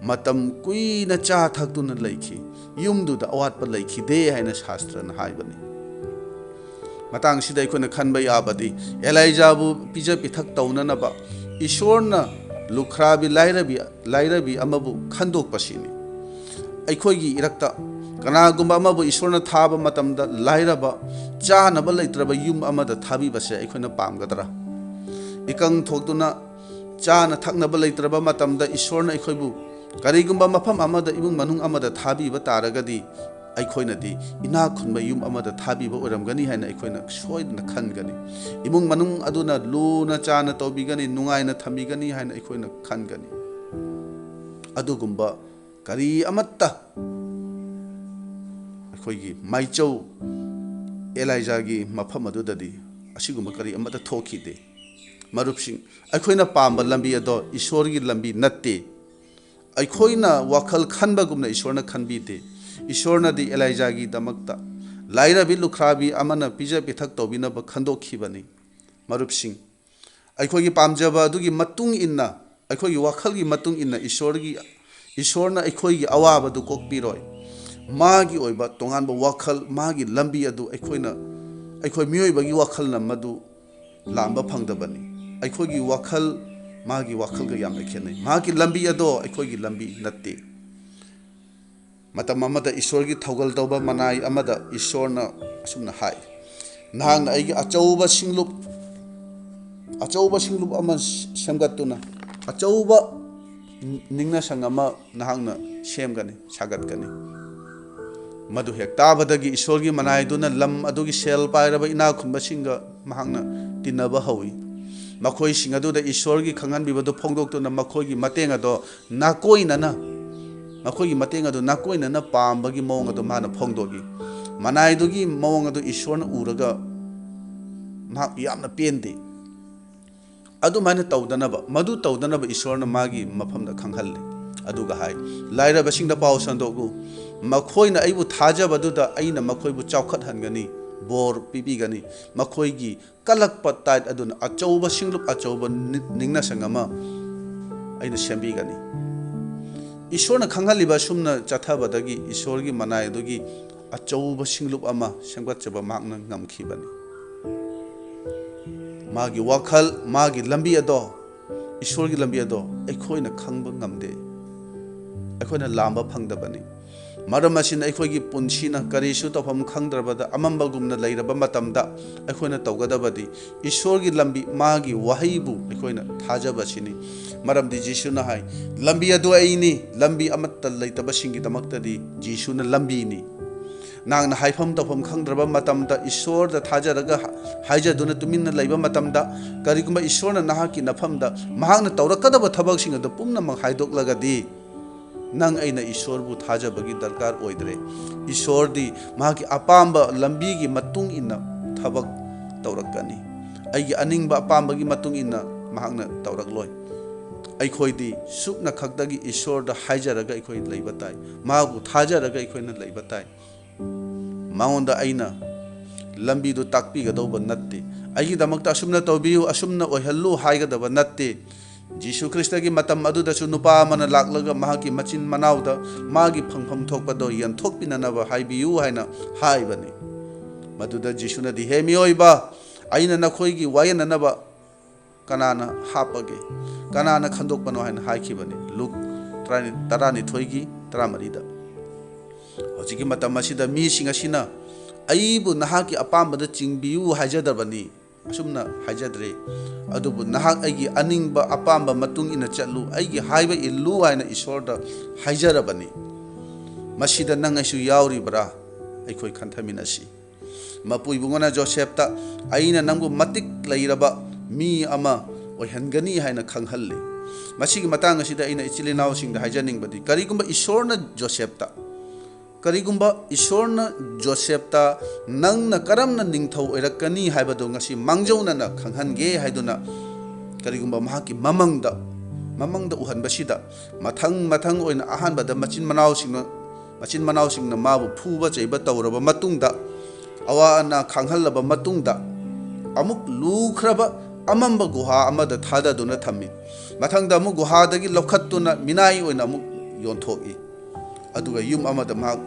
ꯃꯇꯝ ꯀꯨꯏꯅ ꯆꯥ ꯊꯛꯇꯨꯅ ꯂꯩꯈꯤ꯫ ꯌꯨꯝꯗꯨꯗ ꯑꯋꯥꯠꯄ ꯂꯩꯈꯤꯗꯦ ꯍꯥꯏꯅ ꯁꯥꯁꯇ꯭ꯔꯅ ꯍꯥꯏꯕꯅꯤ꯫ ꯃꯇꯥꯡꯁꯤꯗ ꯑꯩꯈꯣꯏꯅ ꯈꯟꯕ ꯌꯥꯕꯗꯤ, ꯑꯦꯂꯥꯏꯖꯥꯕꯨ ꯄꯤꯖ ꯄꯤꯊꯛ ꯇꯧꯅꯅꯕ ꯏꯁꯣꯔꯅ ꯂꯨꯈ꯭ꯔꯥꯕꯤ ꯂꯥꯏꯔꯕꯤ, ꯂꯥꯏꯔꯕꯤ ꯑꯃꯕꯨ ꯈꯟꯗꯣꯛꯄꯁꯤꯅꯤ꯫ ꯑꯩꯈꯣꯏꯒꯤ ꯏꯔꯛꯇ ꯀꯅꯥꯒꯨꯝꯕ ꯑꯃꯕꯨ ꯏꯁꯣꯔꯅ ꯊꯥꯕ ꯃꯇꯝꯗ ꯂꯥꯏꯔꯕ, ꯆꯥꯅꯕ ꯂꯩꯇ꯭ꯔꯕ ꯌꯨꯝ ꯑꯃꯗ ꯊꯥꯕꯤꯕꯁꯦ ꯑꯩꯈꯣꯏꯅ ꯄꯥꯝꯒꯗ꯭ꯔꯥ? ꯏꯀꯪ ꯊꯣꯛꯇꯨꯅ ꯆꯥꯅ ꯊꯛꯅꯕ ꯂꯩꯇ꯭ꯔꯕ ꯃꯇꯝꯗ ꯏꯁꯣꯔꯅ ꯑꯩꯈꯣꯏꯕꯨ ꯀꯔꯤꯒꯨꯝꯕ ꯃꯐꯝ ꯑꯃꯗ, ꯏꯃꯨꯡ ꯃꯅꯨꯡ ꯑꯃꯗ ꯊꯥꯕꯤꯕ ꯇꯥꯔꯒꯗꯤ, ꯑꯩꯈꯣꯏꯅꯗꯤ ꯏꯅꯥꯛ ꯈꯨꯟꯕ ꯌꯨꯝ ꯑꯃꯗ ꯊꯥꯕꯤꯕ ꯑꯣꯏꯔꯝꯒꯅꯤ ꯍꯥꯏꯅ ꯑꯩꯈꯣꯏꯅ ꯁꯣꯏꯗꯅ ꯈꯟꯒꯅꯤ꯫ ꯏꯃꯨꯡ ꯃꯅꯨꯡ ꯑꯗꯨꯅ ꯂꯨꯅ ꯆꯥꯅ ꯇꯧꯕꯤꯒꯅꯤ, ꯅꯨꯡꯉꯥꯏꯅ ꯊꯝꯕꯤꯒꯅꯤ ꯍꯥꯏꯅ ꯑꯩꯈꯣꯏꯅ ꯈꯟꯒꯅꯤ꯫ ꯑꯗꯨꯒꯨꯝꯕ ꯀꯔꯤ ꯑꯃꯠꯇ, ꯑꯩꯈꯣꯏꯒꯤ ꯃꯥꯏꯆꯧ ꯑꯦꯂꯥꯏꯖꯥꯒꯤ ꯃꯐꯝ ꯑꯗꯨꯗꯗꯤ ꯑꯁꯤꯒꯨꯝꯕ ꯀꯔꯤ ꯑꯃꯠꯇ ꯊꯣꯛꯈꯤꯗꯦ꯫ ꯃꯔꯨꯞꯁꯤꯡ, ꯑꯩꯈꯣꯏꯅ ꯄꯥꯝꯕ ꯂꯝꯕꯤ ꯑꯗꯣ ꯏꯁꯣꯔꯒꯤ ꯂꯝꯕꯤ ꯅꯠꯇꯦ꯫ ꯑꯩꯈꯣꯏꯅ ꯋꯥꯈꯜ ꯈꯟꯕꯒꯨꯝꯅ ꯏꯁꯣꯔꯅ ꯈꯟꯕꯤꯗꯦ꯫ ꯏꯁꯣꯔꯅꯗꯤ ꯑꯦꯂꯥꯏꯖꯥꯒꯤꯗꯃꯛꯇ ꯂꯥꯏꯔꯕꯤ ꯂꯨꯈ꯭ꯔꯥꯕꯤ ꯑꯃꯅ ꯄꯤꯖ ꯄꯤꯊꯛ ꯇꯧꯕꯤꯅꯕ ꯈꯟꯗꯣꯛꯈꯤꯕꯅꯤ꯫ ꯃꯔꯨꯞꯁꯤꯡ, ꯑꯩꯈꯣꯏꯒꯤ ꯄꯥꯝꯖꯕ ꯑꯗꯨꯒꯤ ꯃꯇꯨꯡ ꯏꯟꯅ, ꯑꯩꯈꯣꯏꯒꯤ ꯋꯥꯈꯜꯒꯤ ꯃꯇꯨꯡ ꯏꯟꯅ ꯏꯁꯣꯔꯒꯤ, ꯏꯁꯣꯔꯅ ꯑꯩꯈꯣꯏꯒꯤ ꯑꯋꯥꯕꯗꯨ ꯀꯣꯛꯄꯤꯔꯣꯏ꯫ ꯃꯥꯒꯤ ꯑꯣꯏꯕ ꯇꯣꯉꯥꯟꯕ ꯋꯥꯈꯜ, ꯃꯥꯒꯤ ꯂꯝꯕꯤ ꯑꯗꯨ ꯑꯩꯈꯣꯏꯅ, ꯑꯩꯈꯣꯏ ꯃꯤꯑꯣꯏꯕꯒꯤ ꯋꯥꯈꯜꯅ ꯃꯗꯨ ꯂꯥꯝꯕ ꯐꯪꯗꯕꯅꯤ꯫ ꯑꯩꯈꯣꯏꯒꯤ ꯋꯥꯈꯜ ꯃꯥꯒꯤ ꯋꯥꯈꯜꯒ ꯌꯥꯝꯅ ꯈꯦꯠꯅꯩ꯫ ꯃꯍꯥꯛꯀꯤ ꯂꯝꯕꯤ ꯑꯗꯣ ꯑꯩꯈꯣꯏꯒꯤ ꯂꯝꯕꯤ ꯅꯠꯇꯦ꯫ ꯃꯇꯝ ꯑꯃꯗ ꯏꯁꯣꯔꯒꯤ ꯊꯧꯒꯜ ꯇꯧꯕ ꯃꯅꯥꯏ ꯑꯃꯗ ꯏꯁꯣꯔꯅ ꯑꯁꯨꯝꯅ ꯍꯥꯏ, "ꯅꯍꯥꯛꯅ ꯑꯩꯒꯤ ꯑꯆꯧꯕ ꯁꯤꯡꯂꯨꯞ, ꯑꯆꯧꯕ ꯁꯤꯡꯂꯨꯞ ꯑꯃ ꯁꯦꯝꯒꯠꯇꯨꯅ ꯑꯆꯧꯕ ꯅꯤꯡꯅꯁꯪ ꯑꯃ ꯅꯍꯥꯛꯅ ꯁꯦꯝꯒꯅꯤ, ꯁꯥꯒꯠꯀꯅꯤ꯫ ꯃꯗꯨ ꯍꯦꯛ ꯇꯥꯕꯗꯒꯤ ꯏꯁꯣꯔꯒꯤ ꯃꯅꯥꯏꯗꯨꯅ ꯂꯝ ꯑꯗꯨꯒꯤ ꯁꯦꯜ ꯄꯥꯏꯔꯕ ꯏꯅꯥꯛ ꯈꯨꯟꯕꯁꯤꯡꯒ ꯃꯍꯥꯛꯅ ꯇꯤꯟꯅꯕ ꯍꯧꯏ꯫ ꯃꯈꯣꯏꯁꯤꯡ ꯑꯗꯨꯗ ꯏꯁꯣꯔꯒꯤ ꯈꯪꯍꯟꯕꯤꯕꯗꯨ ꯐꯣꯡꯗꯣꯛꯇꯨꯅ ꯃꯈꯣꯏꯒꯤ ꯃꯇꯦꯡ ꯑꯗꯣ ꯅꯥꯀꯣꯏꯅꯅ, ꯃꯈꯣꯏꯒꯤ ꯃꯇꯦꯡ ꯑꯗꯨ ꯅꯥꯀꯣꯏꯅꯅ ꯄꯥꯝꯕꯒꯤ ꯃꯑꯣꯡ ꯑꯗꯨ ꯃꯥꯅ ꯐꯣꯡꯗꯣꯛꯏ꯫ ꯃꯅꯥꯏꯗꯨꯒꯤ ꯃꯑꯣꯡ ꯑꯗꯨ ꯏꯁꯣꯔꯅ ꯎꯔꯒ ꯃꯍꯥꯛ ꯌꯥꯝꯅ ꯄꯦꯟꯗꯦ꯫ ꯑꯗꯨꯃꯥꯏꯅ ꯇꯧꯗꯅꯕ, ꯃꯗꯨ ꯇꯧꯗꯅꯕ ꯏꯁꯣꯔꯅ ꯃꯥꯒꯤ ꯃꯐꯝꯗ ꯈꯪꯍꯜꯂꯤ꯫ ꯑꯗꯨꯒ ꯍꯥꯏ, "ꯂꯥꯏꯔꯕꯁꯤꯡꯗ ꯄꯥꯎ ꯁꯟꯗꯣꯛꯎ, ꯃꯈꯣꯏꯅ ꯑꯩꯕꯨ ꯊꯥꯖꯕꯗꯨꯗ ꯑꯩꯅ ꯃꯈꯣꯏꯕꯨ ꯆꯥꯎꯈꯠꯍꯟꯒꯅꯤ, ꯕꯣꯔ ꯄꯤꯕꯤꯒꯅꯤ, ꯃꯈꯣꯏꯒꯤ ꯀꯜꯂꯛꯄ ꯇꯥꯏꯠ ꯑꯗꯨꯅ ꯑꯆꯧꯕ ꯁꯤꯡꯂꯨꯞ, ꯑꯆꯧꯕ ꯅꯤ-, ꯅꯤꯡꯅꯁꯪ ꯑꯃ ꯑꯩꯅ ꯁꯦꯝꯕꯤꯒꯅꯤ"꯫ ꯏꯁꯣꯔꯅ ꯈꯪꯍꯜꯂꯤꯕ ꯑꯁꯨꯝꯅ ꯆꯠꯊꯕꯗꯒꯤ ꯏꯁꯣꯔꯒꯤ ꯃꯅꯥꯏ ꯑꯗꯨꯒꯤ ꯑꯆꯧꯕ ꯁꯤꯡꯂꯨꯞ ꯑꯃ ꯁꯦꯝꯒꯠꯆꯕ ꯃꯍꯥꯛꯅ ꯉꯝꯈꯤꯕꯅꯤ꯫ ꯃꯥꯒꯤ ꯋꯥꯈꯜ, ꯃꯥꯒꯤ ꯂꯝꯕꯤ ꯑꯗꯣ, ꯏꯁꯣꯔꯒꯤ ꯂꯝꯕꯤ ꯑꯗꯣ ꯑꯩꯈꯣꯏꯅ ꯈꯪꯕ ꯉꯝꯗꯦ꯫ ꯑꯩꯈꯣꯏꯅ ꯂꯥꯝꯕ ꯐꯪꯗꯕꯅꯤ꯫ ꯃꯔꯝ ꯑꯁꯤꯅ ꯑꯩꯈꯣꯏꯒꯤ ꯄꯨꯟꯁꯤꯅ ꯀꯔꯤꯁꯨ ꯇꯧꯐꯝ ꯈꯪꯗ꯭ꯔꯕꯗ ꯑꯃꯝꯕꯒꯨꯝꯅ ꯂꯩꯔꯕ ꯃꯇꯝꯗ ꯑꯩꯈꯣꯏꯅ ꯇꯧꯒꯗꯕꯗꯤ ꯏꯁꯣꯔꯒꯤ ꯂꯝꯕꯤ, ꯃꯥꯒꯤ ꯋꯥꯍꯩꯕꯨ ꯑꯩꯈꯣꯏꯅ ꯊꯥꯖꯕꯁꯤꯅꯤ꯫ ꯃꯔꯝꯗꯤ ꯖꯤꯁꯨꯅ ꯍꯥꯏ, "ꯂꯝꯕꯤ ꯑꯗꯨ ꯑꯩꯅꯤ, ꯂꯝꯕꯤ ꯑꯃꯠꯇ ꯂꯩꯇꯕꯁꯤꯡꯒꯤꯗꯃꯛꯇꯗꯤ ꯖꯤꯁꯨꯅ ꯂꯝꯕꯤꯅꯤ"꯫ ꯅꯍꯥꯛꯅ ꯍꯥꯏꯐꯝ ꯇꯧꯐꯝ ꯈꯪꯗ꯭ꯔꯕ ꯃꯇꯝꯗ ꯏꯁꯣꯔꯗ ꯊꯥꯖꯔꯒ ꯍꯥꯏꯖꯗꯨꯅ ꯇꯨꯃꯤꯟꯅ ꯂꯩꯕ ꯃꯇꯝꯗ, ꯀꯔꯤꯒꯨꯝꯕ ꯏꯁꯣꯔꯅ ꯅꯍꯥꯛꯀꯤ ꯅꯐꯝꯗ ꯃꯍꯥꯛꯅ ꯇꯧꯔꯛꯀꯗꯕ ꯊꯕꯛꯁꯤꯡ ꯑꯗꯨ ꯄꯨꯝꯅꯃꯛ ꯍꯥꯏꯗꯣꯛꯂꯒꯗꯤ, ꯅꯪ ꯑꯩꯅ ꯏꯁꯣꯔꯕꯨ ꯊꯥꯖꯕꯒꯤ ꯗꯔꯀꯥꯔ ꯑꯣꯏꯗ꯭ꯔꯦ꯫ ꯏꯁꯣꯔꯗꯤ ꯃꯍꯥꯛꯀꯤ ꯑꯄꯥꯝꯕ ꯂꯝꯕꯤꯒꯤ ꯃꯇꯨꯡ ꯏꯟꯅ ꯊꯕꯛ ꯇꯧꯔꯛꯀꯅꯤ꯫ ꯑꯩꯒꯤ ꯑꯅꯤꯡꯕ ꯑꯄꯥꯝꯕꯒꯤ ꯃꯇꯨꯡ ꯏꯟꯅ ꯃꯍꯥꯛꯅ ꯇꯧꯔꯛꯂꯣꯏ꯫ ꯑꯩꯈꯣꯏꯗꯤ ꯁꯨꯞꯅ ꯈꯛꯇꯒꯤ ꯏꯁꯣꯔꯗ ꯍꯥꯏꯖꯔꯒ ꯑꯩꯈꯣꯏ ꯂꯩꯕ ꯇꯥꯏ꯫ ꯃꯍꯥꯛꯄꯨ ꯊꯥꯖꯔꯒ ꯑꯩꯈꯣꯏꯅ ꯂꯩꯕ ꯇꯥꯏ꯫ ꯃꯉꯣꯟꯗ ꯑꯩꯅ ꯂꯝꯕꯤꯗꯨ ꯇꯥꯛꯄꯤꯒꯗꯧꯕ ꯅꯠꯇꯦ꯫ ꯑꯩꯒꯤꯗꯃꯛꯇ ꯑꯁꯨꯝꯅ ꯇꯧꯕꯤꯌꯨ, ꯑꯁꯨꯝꯅ ꯑꯣꯏꯍꯜꯂꯨ ꯍꯥꯏꯒꯗꯕ ꯅꯠꯇꯦ꯫ ꯖꯤꯁꯨ ꯈ꯭ꯔꯤꯁꯇꯒꯤ ꯃꯇꯝ ꯑꯗꯨꯗꯁꯨ ꯅꯨꯄꯥ ꯑꯃꯅ ꯂꯥꯛꯂꯒ ꯃꯍꯥꯛꯀꯤ ꯃꯆꯤꯟ ꯃꯅꯥꯎꯗ ꯃꯥꯒꯤ ꯐꯪꯐꯝ ꯊꯣꯛꯄꯗꯣ ꯌꯦꯟꯊꯣꯛꯄꯤꯅꯅꯕ ꯍꯥꯏꯕꯤꯌꯨ ꯍꯥꯏꯅ ꯍꯥꯏꯕꯅꯤ꯫ ꯃꯗꯨꯗ ꯖꯤꯁꯨꯅꯗꯤ, "ꯍꯦ ꯃꯤꯑꯣꯏꯕ, ꯑꯩꯅ ꯅꯈꯣꯏꯒꯤ ꯋꯥꯌꯦꯟꯅꯅꯕ ꯀꯅꯥꯅ ꯍꯥꯞꯄꯒꯦ? ꯀꯅꯥꯅ ꯈꯟꯗꯣꯛꯄꯅꯣ?" ꯍꯥꯏꯅ ꯍꯥꯏꯈꯤꯕꯅꯤ, ꯂꯨꯛ ꯇꯔꯥꯅꯤꯊꯣꯏꯒꯤ ꯇꯔꯥꯃꯔꯤꯗ꯫ ꯍꯧꯖꯤꯛꯀꯤ ꯃꯇꯝ ꯑꯁꯤꯗ ꯃꯤꯁꯤꯡ ꯑꯁꯤꯅ, "ꯑꯩꯕꯨ ꯅꯍꯥꯛꯀꯤ ꯑꯄꯥꯝꯕꯗ ꯆꯤꯡꯕꯤꯌꯨ ꯍꯥꯏꯖꯗꯕꯅꯤ, ꯑꯁꯨꯝꯅ ꯍꯥꯏꯖꯗ꯭ꯔꯦ, ꯑꯗꯨꯕꯨ ꯅꯍꯥꯛ ꯑꯩꯒꯤ ꯑꯅꯤꯡꯕ ꯑꯄꯥꯝꯕ ꯃꯇꯨꯡ ꯏꯟꯅ ꯆꯠꯂꯨ, ꯑꯩꯒꯤ ꯍꯥꯏꯕ ꯏꯜꯂꯨ" ꯍꯥꯏꯅ ꯏꯁꯣꯔꯗ ꯍꯥꯏꯖꯔꯕꯅꯤ꯫ ꯃꯁꯤꯗ ꯅꯪ ꯑꯩꯁꯨ ꯌꯥꯎꯔꯤꯕ꯭ꯔꯥ? ꯑꯩꯈꯣꯏ ꯈꯟꯊꯃꯤꯟꯅꯁꯤ꯫ ꯃꯄꯨ ꯏꯕꯨꯡꯉꯣꯅ ꯖꯣꯁꯦꯞꯇ, "ꯑꯩꯅ ꯅꯪꯕꯨ ꯃꯇꯤꯛ ꯂꯩꯔꯕ ꯃꯤ ꯑꯃ ꯑꯣꯏꯍꯟꯒꯅꯤ" ꯍꯥꯏꯅ ꯈꯪꯍꯜꯂꯤ꯫ ꯃꯁꯤꯒꯤ ꯃꯇꯥꯡ ꯑꯁꯤꯗ ꯑꯩꯅ ꯏꯆꯤꯜ ꯏꯅꯥꯎꯁꯤꯡꯗ ꯍꯥꯏꯖꯅꯤꯡꯕꯗꯤ, ꯀꯔꯤꯒꯨꯝꯕ ꯏꯁꯣꯔꯅ ꯖꯣꯁꯦꯞꯇ, ꯀꯔꯤꯒꯨꯝꯕ ꯏꯁꯣꯔꯅ ꯖꯣꯁꯦꯞꯇ, "ꯅꯪꯅ ꯀꯔꯝꯅ ꯅꯤꯡꯊꯧ ꯑꯣꯏꯔꯛꯀꯅꯤ ꯍꯥꯏꯕꯗꯨ ꯉꯁꯤ ꯃꯥꯡꯖꯧꯅꯅ ꯈꯪꯍꯟꯒꯦ" ꯍꯥꯏꯗꯨꯅ, ꯀꯔꯤꯒꯨꯝꯕ ꯃꯍꯥꯛꯀꯤ ꯃꯃꯪꯗ, ꯃꯃꯪꯗ ꯎꯍꯟꯕꯁꯤꯗ, ꯃꯊꯪ ꯃꯊꯪ ꯑꯣꯏꯅ ꯑꯍꯥꯟꯕꯗ ꯃꯆꯤꯟ ꯃꯅꯥꯎꯁꯤꯡꯅ, ꯃꯆꯤꯟ ꯃꯅꯥꯎꯁꯤꯡꯅ ꯃꯥꯕꯨ ꯐꯨꯕ ꯆꯩꯕ ꯇꯧꯔꯕ ꯃꯇꯨꯡꯗ, ꯑꯋꯥ ꯑꯅꯥ ꯈꯥꯡꯍꯜꯂꯕ ꯃꯇꯨꯡꯗ, ꯑꯃꯨꯛ ꯂꯨꯈ꯭ꯔꯕ ꯑꯃꯝꯕ ꯒꯨꯍꯥ ꯑꯃꯗ ꯊꯥꯗꯗꯨꯅ ꯊꯝꯃꯤ꯫ ꯃꯊꯪꯗ ꯑꯃꯨꯛ ꯒꯨꯍꯥꯗꯒꯤ ꯂꯧꯈꯠꯇꯨꯅ ꯃꯤꯅꯥꯏ ꯑꯣꯏꯅ ꯑꯃꯨꯛ ꯌꯣꯟꯊꯣꯛꯏ꯫ ꯑꯗꯨꯒ ꯌꯨꯝ ꯑꯃꯗ ꯃꯍꯥꯛ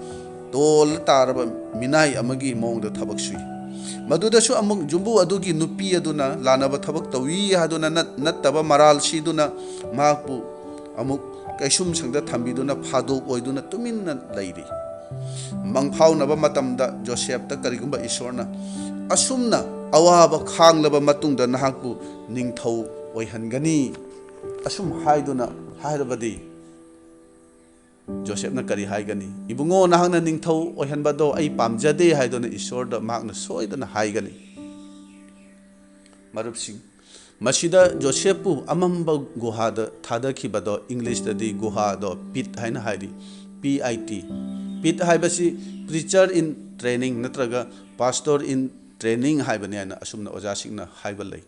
ꯇꯣꯜ ꯇꯥꯔꯕ ꯃꯤꯅꯥꯏ ꯑꯃꯒꯤ ꯃꯑꯣꯡꯗ ꯊꯕꯛ ꯁꯨꯏ꯫ ꯃꯗꯨꯗꯁꯨ ꯑꯃꯨꯛ ꯌꯨꯝꯕꯨ ꯑꯗꯨꯒꯤ ꯅꯨꯄꯤ ꯑꯗꯨꯅ ꯂꯥꯟꯅꯕ ꯊꯕꯛ ꯇꯧꯏ ꯍꯥꯏꯗꯨꯅ ꯅꯠ-, ꯅꯠꯇꯕ ꯃꯔꯥꯜ ꯁꯤꯗꯨꯅ ꯃꯍꯥꯛꯄꯨ ꯑꯃꯨꯛ ꯀꯩꯁꯨꯝꯁꯪꯗ ꯊꯝꯕꯤꯗꯨꯅ ꯐꯥꯗꯣꯛ ꯑꯣꯏꯗꯨꯅ ꯇꯨꯃꯤꯟꯅ ꯂꯩꯔꯤ꯫ ꯃꯪꯐꯥꯎꯅꯕ ꯃꯇꯝꯗ ꯖꯣꯁꯦꯞꯇ ꯀꯔꯤꯒꯨꯝꯕ ꯏꯁꯣꯔꯅ, "ꯑꯁꯨꯝꯅ ꯑꯋꯥꯕ ꯈꯥꯡꯂꯕ ꯃꯇꯨꯡꯗ ꯅꯍꯥꯛꯄꯨ ꯅꯤꯡꯊꯧ ꯑꯣꯏꯍꯟꯒꯅꯤ" ꯑꯁꯨꯝ ꯍꯥꯏꯗꯨꯅ ꯍꯥꯏꯔꯕꯗꯤ, ꯖꯣꯁꯦꯞꯅ ꯀꯔꯤ ꯍꯥꯏꯒꯅꯤ? "ꯏꯕꯨꯡꯉꯣ, ꯅꯍꯥꯛꯅ ꯅꯤꯡꯊꯧ ꯑꯣꯏꯍꯟꯕꯗꯣ ꯑꯩ ꯄꯥꯝꯖꯗꯦ" ꯍꯥꯏꯗꯨꯅ ꯏꯁꯣꯔꯗ ꯃꯍꯥꯛꯅ ꯁꯣꯏꯗꯅ ꯍꯥꯏꯒꯅꯤ꯫ ꯃꯔꯨꯞꯁꯤꯡ, ꯃꯁꯤꯗ ꯖꯣꯁꯦꯞꯄꯨ ꯑꯃꯝꯕ ꯒꯨꯍꯥꯗ ꯊꯥꯗꯈꯤꯕꯗꯣ, ꯏꯪꯂꯤꯁꯇꯗꯤ ꯒꯨꯍꯥꯗꯣ ꯄꯤꯠ ꯍꯥꯏꯅ ꯍꯥꯏꯔꯤ, ꯄꯤ ꯑꯥꯏ ꯇꯤ꯫ ꯄꯤꯠ ꯍꯥꯏꯕꯁꯤ preacher in training ꯅꯠꯇ꯭ꯔꯒ pastor in training ꯍꯥꯏꯕꯅꯤ ꯍꯥꯏꯅ ꯑꯁꯨꯝꯅ ꯑꯣꯖꯥꯁꯤꯡꯅ ꯍꯥꯏꯕ ꯂꯩ꯫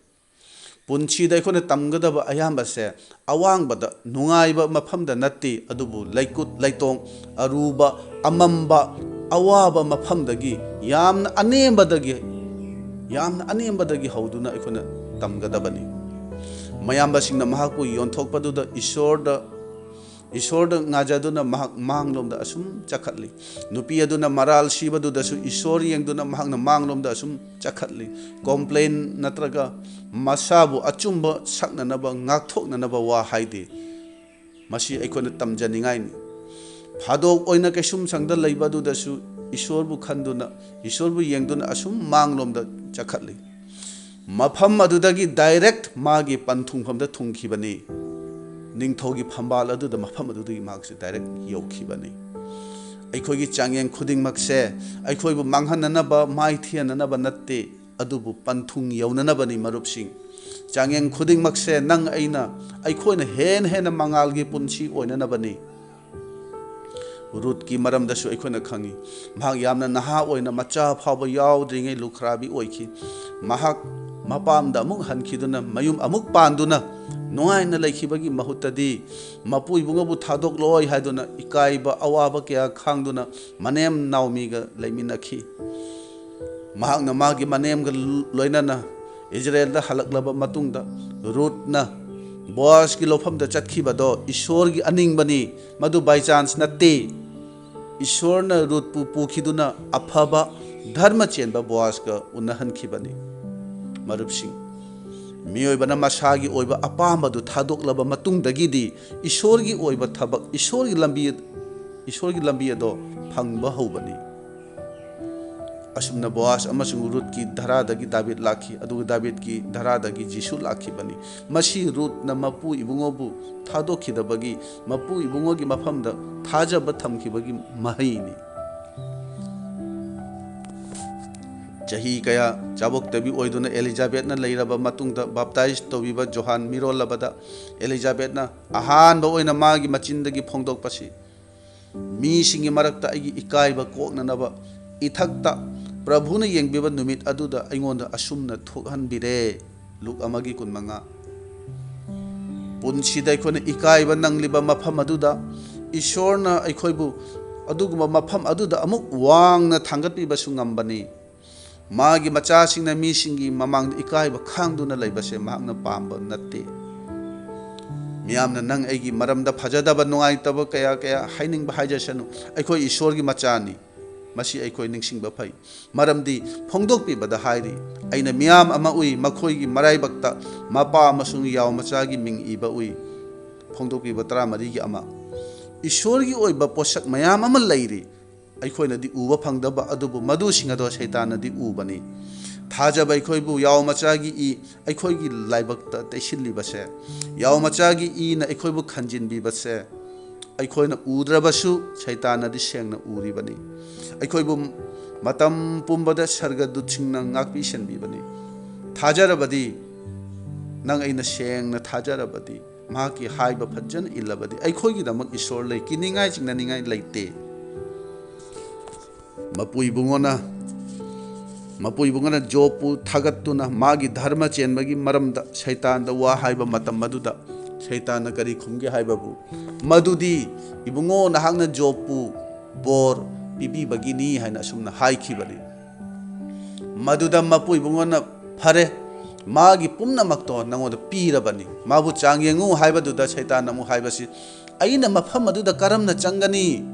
ꯄꯨꯟꯁꯤꯗ ꯑꯩꯈꯣꯏꯅ ꯇꯝꯒꯗꯕ ꯑꯌꯥꯝꯕꯁꯦ ꯑꯋꯥꯡꯕꯗ, ꯅꯨꯡꯉꯥꯏꯕ ꯃꯐꯝꯗ ꯅꯠꯇꯦ, ꯑꯗꯨꯕꯨ ꯂꯩꯀꯨꯠ ꯂꯩꯇꯣꯡ, ꯑꯔꯨꯕ, ꯑꯃꯝꯕ, ꯑꯋꯥꯕ ꯃꯐꯝꯗꯒꯤ, ꯌꯥꯝꯅ ꯑꯅꯦꯝꯕꯗꯒꯤ, ꯌꯥꯝꯅ ꯑꯅꯦꯝꯕꯗꯒꯤ ꯍꯧꯗꯨꯅ ꯑꯩꯈꯣꯏꯅ ꯇꯝꯒꯗꯕꯅꯤ꯫ ꯃꯌꯥꯝꯕꯁꯤꯡꯅ ꯃꯍꯥꯛꯄꯨ ꯌꯣꯟꯊꯣꯛꯄꯗꯨꯗ ꯏꯁꯣꯔꯗ, ꯏꯁꯣꯔꯗ ꯉꯥꯖꯗꯨꯅ ꯃꯍꯥꯛ ꯃꯥꯡꯂꯣꯝꯗ ꯑꯁꯨꯝ ꯆꯠꯈꯠꯂꯤ꯫ ꯅꯨꯄꯤ ꯑꯗꯨꯅ ꯃꯔꯥꯜ ꯁꯤꯕꯗꯨꯗꯁꯨ ꯏꯁꯣꯔ ꯌꯦꯡꯗꯨꯅ ꯃꯍꯥꯛꯅ ꯃꯥꯡꯂꯣꯝꯗ ꯑꯁꯨꯝ ꯆꯠꯈꯠꯂꯤ꯫ ꯀꯣꯝꯄ꯭ꯂꯦꯟ ꯅꯠꯇ꯭ꯔꯒ ꯃꯁꯥꯕꯨ ꯑꯆꯨꯝꯕ ꯁꯛꯅꯅꯕ, ꯉꯥꯛꯊꯣꯛꯅꯅꯕ ꯋꯥ ꯍꯥꯏꯗꯦ꯫ ꯃꯁꯤ ꯑꯩꯈꯣꯏꯅ ꯇꯝꯖꯅꯤꯡꯉꯥꯏꯅꯤ꯫ ꯐꯥꯗꯣꯛ ꯑꯣꯏꯅ ꯀꯩꯁꯨꯝꯁꯪꯗ ꯂꯩꯕ ꯑꯗꯨꯗꯁꯨ ꯏꯁꯣꯔꯕꯨ ꯈꯟꯗꯨꯅ, ꯏꯁꯣꯔꯕꯨ ꯌꯦꯡꯗꯨꯅ ꯑꯁꯨꯝ ꯃꯥꯡꯂꯣꯝꯗ ꯆꯠꯈꯠꯂꯤ꯫ ꯃꯐꯝ ꯑꯗꯨꯗꯒꯤ ꯗꯥꯏꯔꯦꯛ ꯃꯥꯒꯤ ꯄꯟꯊꯨꯡꯐꯝꯗ ꯊꯨꯡꯈꯤꯕꯅꯤ꯫ ꯅꯤꯡꯊꯧꯒꯤ ꯐꯝꯕꯥꯜ ꯑꯗꯨꯗ, ꯃꯐꯝ ꯑꯗꯨꯗꯒꯤ ꯃꯍꯥꯛꯁꯦ ꯗꯥꯏꯔꯦꯛ ꯌꯧꯈꯤꯕꯅꯤ꯫ ꯑꯩꯈꯣꯏꯒꯤ ꯆꯥꯡꯌꯦꯡ ꯈꯨꯗꯤꯡꯃꯛꯁꯦ ꯑꯩꯈꯣꯏꯕꯨ ꯃꯥꯡꯍꯟꯅꯅꯕ, ꯃꯥꯏꯊꯤꯍꯟꯅꯅꯕ ꯅꯠꯇꯦ, ꯑꯗꯨꯕꯨ ꯄꯟꯊꯨꯡ ꯌꯧꯅꯅꯕꯅꯤ, ꯃꯔꯨꯞꯁꯤꯡ꯫ ꯆꯥꯡꯌꯦꯡ ꯈꯨꯗꯤꯡꯃꯛꯁꯦ ꯅꯪ ꯑꯩꯅ, ꯑꯩꯈꯣꯏꯅ ꯍꯦꯟꯅ ꯍꯦꯟꯅ ꯃꯉꯥꯜꯒꯤ ꯄꯨꯟꯁꯤ ꯑꯣꯏꯅꯅꯕꯅꯤ꯫ ꯔꯨꯠꯀꯤ ꯃꯔꯝꯗꯁꯨ ꯑꯩꯈꯣꯏꯅ ꯈꯪꯉꯤ꯫ ꯃꯍꯥꯛ ꯌꯥꯝꯅ ꯅꯍꯥ ꯑꯣꯏꯅ, ꯃꯆꯥ ꯐꯥꯎꯕ ꯌꯥꯎꯗ꯭ꯔꯤꯉꯩ ꯂꯨꯈ꯭ꯔꯥꯕꯤ ꯑꯣꯏꯈꯤ꯫ ꯃꯍꯥꯛ ꯃꯄꯥꯝꯗ ꯑꯃꯨꯛ ꯍꯟꯈꯤꯗꯨꯅ, ꯃꯌꯨꯝ ꯑꯃꯨꯛ ꯄꯥꯟꯗꯨꯅ ꯅꯨꯡꯉꯥꯏꯅ ꯂꯩꯈꯤꯕꯒꯤ ꯃꯍꯨꯠꯇꯗꯤ, ꯃꯄꯨ ꯏꯕꯨꯡꯉꯣꯕꯨ ꯊꯥꯗꯣꯛꯂꯣꯏ ꯍꯥꯏꯗꯨꯅ ꯏꯀꯥꯏꯕ, ꯑꯋꯥꯕ ꯀꯌꯥ ꯈꯥꯡꯗꯨꯅ ꯃꯅꯦꯝ ꯅꯥꯑꯣꯃꯤꯒ ꯂꯩꯃꯤꯟꯅꯈꯤ꯫ ꯃꯍꯥꯛꯅ ꯃꯥꯒꯤ ꯃꯅꯦꯝꯒ ꯂꯣꯏꯅꯅ ꯏꯖꯔꯦꯜꯗ ꯍꯜꯂꯛꯂꯕ ꯃꯇꯨꯡꯗ, ꯔꯨꯠꯅ ꯕꯣꯑꯖꯀꯤ ꯂꯧꯐꯝꯗ ꯆꯠꯈꯤꯕꯗꯣ ꯏꯁꯣꯔꯒꯤ ꯑꯅꯤꯡꯕꯅꯤ, ꯃꯗꯨ by chance ꯅꯠꯇꯦ꯫ ꯏꯁꯣꯔꯅ ꯔꯨꯠꯄꯨ ꯄꯨꯈꯤꯗꯨꯅ ꯑꯐꯕ, ꯙꯔꯃ ꯆꯦꯟꯕ ꯕꯣꯑꯖꯀ ꯎꯅꯍꯟꯈꯤꯕꯅꯤ꯫ ꯃꯔꯨꯞꯁꯤꯡ, ꯃꯤꯑꯣꯏꯕꯅ ꯃꯁꯥꯒꯤ ꯑꯣꯏꯕ ꯑꯄꯥꯝꯕꯗꯨ ꯊꯥꯗꯣꯛꯂꯕ ꯃꯇꯨꯡꯗꯒꯤꯗꯤ ꯏꯁꯣꯔꯒꯤ ꯑꯣꯏꯕ ꯊꯕꯛ, ꯏꯁꯣꯔꯒꯤ ꯂꯝꯕꯤ, ꯏꯁꯣꯔꯒꯤ ꯂꯝꯕꯤ ꯑꯗꯣ ꯐꯪꯕ ꯍꯧꯕꯅꯤ꯫ ꯑꯁꯨꯝꯅ ꯕꯣꯑꯖ ꯑꯃꯁꯨꯡ ꯔꯨꯠꯀꯤ ꯙꯔꯥꯗꯒꯤ ꯗꯥꯕꯤꯗ ꯂꯥꯛꯈꯤ, ꯑꯗꯨꯒ ꯗꯥꯕꯤꯗꯀꯤ ꯙꯔꯥꯗꯒꯤ ꯖꯤꯁꯨ ꯂꯥꯛꯈꯤꯕꯅꯤ꯫ ꯃꯁꯤ ꯔꯨꯠꯅ ꯃꯄꯨ ꯏꯕꯨꯡꯉꯣꯕꯨ ꯊꯥꯗꯣꯛꯈꯤꯗꯕꯒꯤ, ꯃꯄꯨ ꯏꯕꯨꯡꯉꯣꯒꯤ ꯃꯐꯝꯗ ꯊꯥꯖꯕ ꯊꯝꯈꯤꯕꯒꯤ ꯃꯍꯩꯅꯤ꯫ ꯆꯍꯤ ꯀꯌꯥ ꯆꯥꯕꯣꯛꯇꯕꯤ ꯑꯣꯏꯗꯨꯅ ꯑꯦꯂꯤꯖꯥꯕꯦꯠꯅ ꯂꯩꯔꯕ ꯃꯇꯨꯡꯗ, ꯕꯥꯞꯇꯥꯏꯖ ꯇꯧꯕꯤꯕ ꯖꯣꯍꯥꯟ ꯃꯤꯔꯣꯜꯂꯕꯗ, ꯑꯦꯂꯤꯖꯥꯕꯦꯠꯅ ꯑꯍꯥꯟꯕ ꯑꯣꯏꯅ ꯃꯥꯒꯤ ꯃꯆꯤꯟꯗꯒꯤ ꯐꯣꯡꯗꯣꯛꯄꯁꯤ, "ꯃꯤꯁꯤꯡꯒꯤ ꯃꯔꯛꯇ ꯑꯩꯒꯤ ꯏꯀꯥꯏꯕ ꯀꯣꯛꯅꯅꯕ ꯏꯊꯛꯇ ꯄ꯭ꯔꯚꯨꯅ ꯌꯦꯡꯕꯤꯕ ꯅꯨꯃꯤꯠ ꯑꯗꯨꯗ ꯑꯩꯉꯣꯟꯗ ꯑꯁꯨꯝꯅ ꯊꯣꯛꯍꯟꯕꯤꯔꯦ"꯫ ꯂꯨꯛ ꯑꯃꯒꯤ ꯀꯨꯟꯃꯉꯥ꯫ ꯄꯨꯟꯁꯤꯗ ꯑꯩꯈꯣꯏꯅ ꯏꯀꯥꯏꯕ ꯅꯪꯂꯤꯕ ꯃꯐꯝ ꯑꯗꯨꯗ ꯏꯁꯣꯔꯅ ꯑꯩꯈꯣꯏꯕꯨ ꯑꯗꯨꯒꯨꯝꯕ ꯃꯐꯝ ꯑꯗꯨꯗ ꯑꯃꯨꯛ ꯋꯥꯡꯅ ꯊꯥꯡꯒꯠꯄꯤꯕꯁꯨ ꯉꯝꯕꯅꯤ꯫ ꯃꯥꯒꯤ ꯃꯆꯥꯁꯤꯡꯅ ꯃꯤꯁꯤꯡꯒꯤ ꯃꯃꯥꯡꯗ ꯏꯀꯥꯏꯕ ꯈꯥꯡꯗꯨꯅ ꯂꯩꯕꯁꯦ ꯃꯍꯥꯛꯅ ꯄꯥꯝꯕ ꯅꯠꯇꯦ꯫ ꯃꯤꯌꯥꯝꯅ ꯅꯪ ꯑꯩꯒꯤ ꯃꯔꯝꯗ ꯐꯖꯗꯕ, ꯅꯨꯡꯉꯥꯏꯇꯕ ꯀꯌꯥ ꯀꯌꯥ ꯍꯥꯏꯅꯤꯡꯕ ꯍꯥꯏꯖꯁꯅꯨ, ꯑꯩꯈꯣꯏ ꯏꯁꯣꯔꯒꯤ ꯃꯆꯥꯅꯤ꯫ ꯃꯁꯤ ꯑꯩꯈꯣꯏ ꯅꯤꯡꯁꯤꯡꯕ ꯐꯩ, ꯃꯔꯝꯗꯤ ꯐꯣꯡꯗꯣꯛꯄꯤꯕꯗ ꯍꯥꯏꯔꯤ, "ꯑꯩꯅ ꯃꯤꯌꯥꯝ ꯑꯃ ꯎꯏ, ꯃꯈꯣꯏꯒꯤ ꯃꯔꯥꯏꯕꯛꯇ ꯃꯄꯥ ꯑꯃꯁꯨꯡ ꯌꯥꯎ ꯃꯆꯥꯒꯤ ꯃꯤꯡ ꯏꯕ ꯎꯏ"꯫ ꯐꯣꯡꯗꯣꯛꯄꯤꯕ ꯇꯔꯥꯃꯔꯤꯒꯤ ꯑꯃ꯫ ꯏꯁꯣꯔꯒꯤ ꯑꯣꯏꯕ ꯄꯣꯠꯁꯛ ꯃꯌꯥꯝ ꯑꯃ ꯂꯩꯔꯤ, ꯑꯩꯈꯣꯏꯅꯗꯤ ꯎꯕ ꯐꯪꯗꯕ, ꯑꯗꯨꯕꯨ ꯃꯗꯨꯁꯤꯡ ꯑꯗꯣ ꯁꯩꯇꯥꯟꯅꯗꯤ ꯎꯕꯅꯤ꯫ ꯊꯥꯖꯕ ꯑꯩꯈꯣꯏꯕꯨ ꯌꯥꯎ ꯃꯆꯥꯒꯤ ꯏ ꯑꯩꯈꯣꯏꯒꯤ ꯂꯥꯏꯕꯛꯇ ꯇꯩꯁꯤꯜꯂꯤꯕꯁꯦ, ꯌꯥꯎ ꯃꯆꯥꯒꯤ ꯏꯅ ꯑꯩꯈꯣꯏꯕꯨ ꯈꯟꯖꯤꯟꯕꯤꯕꯁꯦ, ꯑꯩꯈꯣꯏꯅ ꯎꯗ꯭ꯔꯕꯁꯨ ꯁꯩꯇꯥꯟꯅꯗꯤ ꯁꯦꯡꯅ ꯎꯔꯤꯕꯅꯤ꯫ ꯑꯩꯈꯣꯏꯕꯨ ꯃꯇꯝ ꯄꯨꯝꯕꯗ ꯁꯔꯒꯗꯨꯠꯁꯤꯡꯅ ꯉꯥꯛꯄꯤ ꯁꯦꯟꯕꯤꯕꯅꯤ꯫ ꯊꯥꯖꯔꯕꯗꯤ, ꯅꯪ ꯑꯩꯅ ꯁꯦꯡꯅ ꯊꯥꯖꯔꯕꯗꯤ, ꯃꯍꯥꯛꯀꯤ ꯍꯥꯏꯕ ꯐꯖꯅ ꯏꯜꯂꯕꯗꯤ, ꯑꯩꯈꯣꯏꯒꯤꯗꯃꯛ ꯏꯁꯣꯔ ꯂꯩ, ꯀꯤꯅꯤꯡꯉꯥꯏ ꯆꯤꯡꯅꯅꯤꯡꯉꯥꯏ ꯂꯩꯇꯦ꯫ ꯃꯄꯨ ꯏꯕꯨꯡꯉꯣꯅ, ꯃꯄꯨ ꯏꯕꯨꯡꯉꯣꯅ ꯖꯣꯕꯄꯨ ꯊꯥꯒꯠꯇꯨꯅ ꯃꯥꯒꯤ ꯙꯔꯃ ꯆꯦꯟꯕꯒꯤ ꯃꯔꯝꯗ ꯁꯩꯇꯥꯟꯗ ꯋꯥ ꯍꯥꯏꯕ ꯃꯇꯝ ꯑꯗꯨꯗ, ꯁꯩꯇꯥꯟꯅ ꯀꯔꯤ ꯈꯨꯝꯒꯦ ꯍꯥꯏꯕꯕꯨ, "ꯃꯗꯨꯗꯤ, ꯏꯕꯨꯡꯉꯣ, ꯅꯍꯥꯛꯅ ꯖꯣꯕꯄꯨ ꯕꯣꯔ ꯄꯤꯕꯤꯕꯒꯤꯅꯤ" ꯍꯥꯏꯅ ꯑꯁꯨꯝꯅ ꯍꯥꯏꯈꯤꯕꯅꯤ꯫ ꯃꯗꯨꯗ ꯃꯄꯨ ꯏꯕꯨꯡꯉꯣꯅ, "ꯐꯔꯦ, ꯃꯥꯒꯤ ꯄꯨꯝꯅꯃꯛꯇꯣ ꯅꯉꯣꯟꯗ ꯄꯤꯔꯕꯅꯤ, ꯃꯥꯕꯨ ꯆꯥꯡ ꯌꯦꯡꯉꯨ" ꯍꯥꯏꯕꯗꯨꯗ ꯁꯩꯇꯥꯟꯅ ꯑꯃꯨꯛ ꯍꯥꯏꯕꯁꯤ, "ꯑꯩꯅ ꯃꯐꯝ ꯑꯗꯨꯗ ꯀꯔꯝꯅ ꯆꯪꯒꯅꯤ?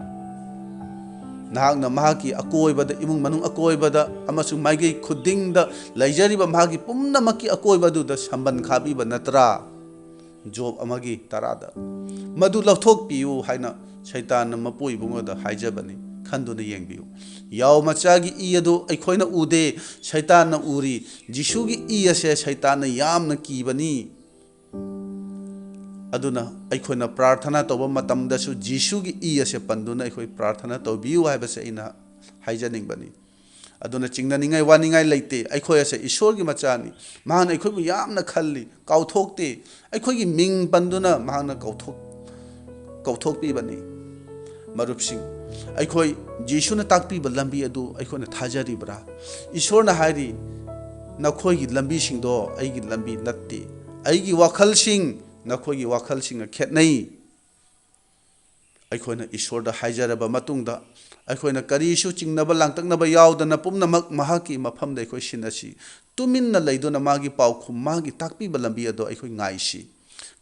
ꯅꯍꯥꯛꯅ ꯃꯍꯥꯛꯀꯤ ꯑꯀꯣꯏꯕꯗ, ꯏꯃꯨꯡ ꯃꯅꯨꯡ ꯑꯀꯣꯏꯕꯗ ꯑꯃꯁꯨꯡ ꯃꯥꯏꯀꯩ ꯈꯨꯗꯤꯡꯗ ꯂꯩꯖꯔꯤꯕ ꯃꯍꯥꯛꯀꯤ ꯄꯨꯝꯅꯃꯛꯀꯤ ꯑꯀꯣꯏꯕ ꯑꯗꯨꯗ ꯁꯝꯕꯟ ꯈꯥꯕꯤꯕ ꯅꯠꯇ꯭ꯔꯥ?" ꯖꯣꯕ ꯑꯃꯒꯤ ꯇꯔꯥꯗ꯫ "ꯃꯗꯨ ꯂꯧꯊꯣꯛꯄꯤꯌꯨ" ꯍꯥꯏꯅ ꯁꯩꯇꯥꯟꯅ ꯃꯄꯨ ꯏꯕꯨꯡꯉꯣꯗ ꯍꯥꯏꯖꯕꯅꯤ꯫ ꯈꯟꯗꯨꯅ ꯌꯦꯡꯕꯤꯌꯨ꯫ ꯌꯥꯎ ꯃꯆꯥꯒꯤ ꯏ ꯑꯗꯨ ꯑꯩꯈꯣꯏꯅ ꯎꯗꯦ, ꯁꯩꯇꯥꯟꯅ ꯎꯔꯤ꯫ ꯖꯤꯁꯨꯒꯤ ꯏ ꯑꯁꯦ ꯁꯩꯇꯥꯟꯅ ꯌꯥꯝꯅ ꯀꯤꯕꯅꯤ꯫ ꯑꯗꯨꯅ ꯑꯩꯈꯣꯏꯅ ꯄ꯭ꯔꯥꯔꯊꯅꯥ ꯇꯧꯕ ꯃꯇꯝꯗꯁꯨ ꯖꯤꯁꯨꯒꯤ ꯏ ꯑꯁꯦ ꯄꯟꯗꯨꯅ ꯑꯩꯈꯣꯏ ꯄ꯭ꯔꯥꯔꯊꯅꯥ ꯇꯧꯕꯤꯌꯨ ꯍꯥꯏꯕꯁꯦ ꯑꯩꯅ ꯍꯥꯏꯖꯅꯤꯡꯕꯅꯤ꯫ ꯑꯗꯨꯅ ꯆꯤꯡꯅꯅꯤꯡꯉꯥꯏ, ꯋꯥꯅꯤꯡꯉꯥꯏ ꯂꯩꯇꯦ꯫ ꯑꯩꯈꯣꯏ ꯑꯁꯦ ꯏꯁꯣꯔꯒꯤ ꯃꯆꯥꯅꯤ꯫ ꯃꯍꯥꯛꯅ ꯑꯩꯈꯣꯏꯕꯨ ꯌꯥꯝꯅ ꯈꯜꯂꯤ, ꯀꯥꯎꯊꯣꯛꯇꯦ꯫ ꯑꯩꯈꯣꯏꯒꯤ ꯃꯤꯡ ꯄꯟꯗꯨꯅ ꯃꯍꯥꯛꯅ ꯀꯥꯎꯊꯣꯛ-, ꯀꯥꯎꯊꯣꯛꯄꯤꯕꯅꯤ꯫ ꯃꯔꯨꯞꯁꯤꯡ, ꯑꯩꯈꯣꯏ ꯖꯤꯁꯨꯅ ꯇꯥꯛꯄꯤꯕ ꯂꯝꯕꯤ ꯑꯗꯨ ꯑꯩꯈꯣꯏꯅ ꯊꯥꯖꯔꯤꯕ꯭ꯔꯥ? ꯏꯁꯣꯔꯅ ꯍꯥꯏꯔꯤ, "ꯅꯈꯣꯏꯒꯤ ꯂꯝꯕꯤꯁꯤꯡꯗꯣ ꯑꯩꯒꯤ ꯂꯝꯕꯤ ꯅꯠꯇꯦ, ꯑꯩꯒꯤ ꯋꯥꯈꯜꯁꯤꯡ ꯅꯈꯣꯏꯒꯤ ꯋꯥꯈꯜꯁꯤꯡꯒ ꯈꯦꯠꯅꯩ"꯫ ꯑꯩꯈꯣꯏꯅ ꯏꯁꯣꯔꯗ ꯍꯥꯏꯖꯔꯕ ꯃꯇꯨꯡꯗ, ꯑꯩꯈꯣꯏꯅ ꯀꯔꯤꯁꯨ ꯆꯤꯡꯅꯕ ꯂꯥꯡꯇꯛꯅꯕ ꯌꯥꯎꯗꯅ ꯄꯨꯝꯅꯃꯛ ꯃꯍꯥꯛꯀꯤ ꯃꯐꯝꯗ ꯑꯩꯈꯣꯏ ꯁꯤꯟꯅꯁꯤ꯫ ꯇꯨꯃꯤꯟꯅ ꯂꯩꯗꯨꯅ ꯃꯥꯒꯤ ꯄꯥꯎꯈꯨꯝ, ꯃꯥꯒꯤ ꯇꯥꯛꯄꯤꯕ ꯂꯝꯕꯤ ꯑꯗꯣ ꯑꯩꯈꯣꯏ ꯉꯥꯏꯁꯤ꯫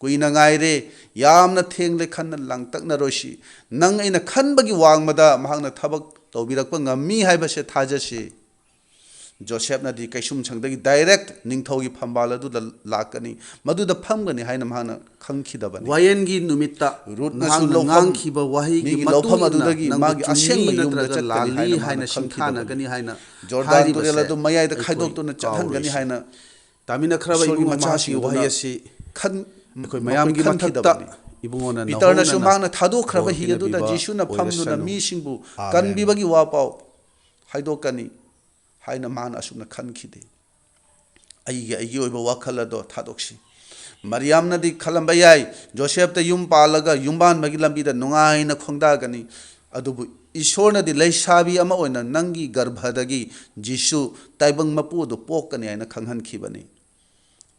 ꯀꯨꯏꯅ ꯉꯥꯏꯔꯦ, ꯌꯥꯝꯅ ꯊꯦꯡꯂꯦ ꯈꯟꯅ ꯂꯥꯡꯇꯛꯅꯔꯣꯏꯁꯤ꯫ ꯅꯪ ꯑꯩꯅ ꯈꯟꯕꯒꯤ ꯋꯥꯡꯃꯗ ꯃꯍꯥꯛꯅ ꯊꯕꯛ ꯇꯧꯕꯤꯔꯛꯄ ꯉꯝꯃꯤ ꯍꯥꯏꯕꯁꯦ ꯊꯥꯖꯁꯤ꯫ ꯖꯣꯁꯦꯐꯅꯗꯤ ꯀꯩꯁꯨꯝꯁꯪꯗꯒꯤ ꯗꯥꯏꯔꯦꯛ ꯅꯤꯡꯊꯧꯒꯤ ꯐꯝꯕꯥꯜ ꯑꯗꯨꯗ ꯂꯥꯛꯀꯅꯤ, ꯃꯗꯨꯗ ꯐꯝꯒꯅꯤ ꯍꯥꯏꯅ ꯃꯍꯥꯛꯅ ꯈꯪꯈꯤꯗꯕꯅꯤ꯫ ꯋꯥꯌꯦꯜꯒꯤ ꯅꯨꯃꯤꯠꯇ ꯔꯨꯠꯅꯁꯨ ꯅꯍꯥꯛꯅ ꯂꯧꯐꯝ, ꯉꯥꯡꯈꯤꯕ ꯋꯥꯍꯩꯒꯤ ꯃꯤꯒꯤ ꯃꯇꯨꯡ ꯂꯧꯐꯝ ꯏꯟꯅ ꯑꯗꯨꯗꯒꯤ ꯅꯪꯕꯨ ꯃꯥꯒꯤ ꯆꯨꯝꯃꯤ ꯑꯁꯦꯡꯕ ꯌꯨꯝꯗ ꯅꯠꯇ꯭ꯔꯒ ꯆꯠꯀꯅꯤ ꯂꯥꯜꯂꯤ ꯍꯥꯏꯅ ꯍꯥꯏꯅ ꯃꯍꯥꯛꯅ ꯈꯪꯈꯤꯗꯕꯅꯤ꯫ ꯁꯤꯡꯊꯥꯅꯒꯅꯤ ꯍꯥꯏꯅ ꯖꯣꯔꯗꯥꯟ ꯍꯥꯏꯔꯤꯕꯁꯦ ꯇꯨꯔꯦꯜ ꯑꯗꯨ ꯃꯌꯥꯏꯗ ꯑꯩꯈꯣꯏ ꯈꯥꯏꯗꯣꯛꯇꯨꯅ ꯆꯠꯍꯟꯒꯅꯤ ꯀꯥꯎꯔꯣꯏꯁꯤ꯫ ꯍꯥꯏꯅ ꯇꯥꯃꯤꯟꯅꯈ꯭ꯔꯕ ꯏꯁꯣꯔꯒꯤ ꯏꯕꯨꯡ ꯃꯆꯥꯁꯤꯡ ꯃꯃꯥꯁꯤꯡꯒꯤ ꯑꯗꯨꯅ ꯋꯥꯍꯩ ꯑꯁꯤ ꯈꯟ-, ꯑꯩꯈꯣꯏ ꯃꯈꯣꯏ ꯃꯌꯥꯝꯒꯤ ꯃꯊꯛꯇ ꯈꯟꯈꯤꯗꯕꯅꯤ꯫ ꯏꯕꯨꯡꯉꯣꯅ ꯄꯤꯇꯔꯅꯁꯨ ꯅꯍꯧꯅꯅ ꯃꯍꯥꯛꯅ ꯊꯥꯗꯣꯛꯈ꯭ꯔꯕ ꯍꯤ ꯑꯗꯨꯗ ꯕꯣꯔ ꯄꯤꯅꯕꯤꯕ ꯖꯤꯁꯨꯅ ꯐꯝꯗꯨꯅ ꯑꯣꯏꯔꯁꯅꯨ꯫ ꯃꯤꯁꯤꯡꯕꯨ ꯑꯥꯃꯦꯟ꯫ ꯀꯟꯕꯤꯕꯒꯤ ꯋꯥ ꯄꯥꯎ ꯍꯥꯏꯗꯣꯛꯀꯅꯤ ꯍꯥꯏꯅ ꯃꯍꯥꯛꯅ ꯑꯁꯨꯝꯅ ꯈꯟꯈꯤꯗꯦ꯫ ꯑꯩꯒꯤ, ꯑꯩꯒꯤ ꯑꯣꯏꯕ ꯋꯥꯈꯜ ꯑꯗꯣ ꯊꯥꯗꯣꯛꯁꯤ꯫ ꯃꯔꯤꯌꯥꯝꯅꯗꯤ ꯈꯜꯂꯝꯕ ꯌꯥꯏ, ꯖꯣꯁꯦꯐꯇ ꯌꯨꯝ ꯄꯥꯜꯂꯒ ꯌꯨꯝꯕꯥꯟꯕꯒꯤ ꯂꯝꯕꯤꯗ ꯅꯨꯡꯉꯥꯏꯅ ꯈꯣꯡꯗꯥꯒꯅꯤ꯫ ꯑꯗꯨꯕꯨ ꯏꯁꯣꯔꯅꯗꯤ ꯂꯩꯁꯥꯕꯤ ꯑꯃ ꯑꯣꯏꯅ ꯅꯪꯒꯤ ꯒꯔꯚꯗꯒꯤ ꯖꯤꯁꯨ, ꯇꯥꯏꯕꯪ ꯃꯄꯨ ꯑꯗꯨ ꯄꯣꯛꯀꯅꯤ ꯍꯥꯏꯅ ꯈꯪꯍꯟꯈꯤꯕꯅꯤ꯫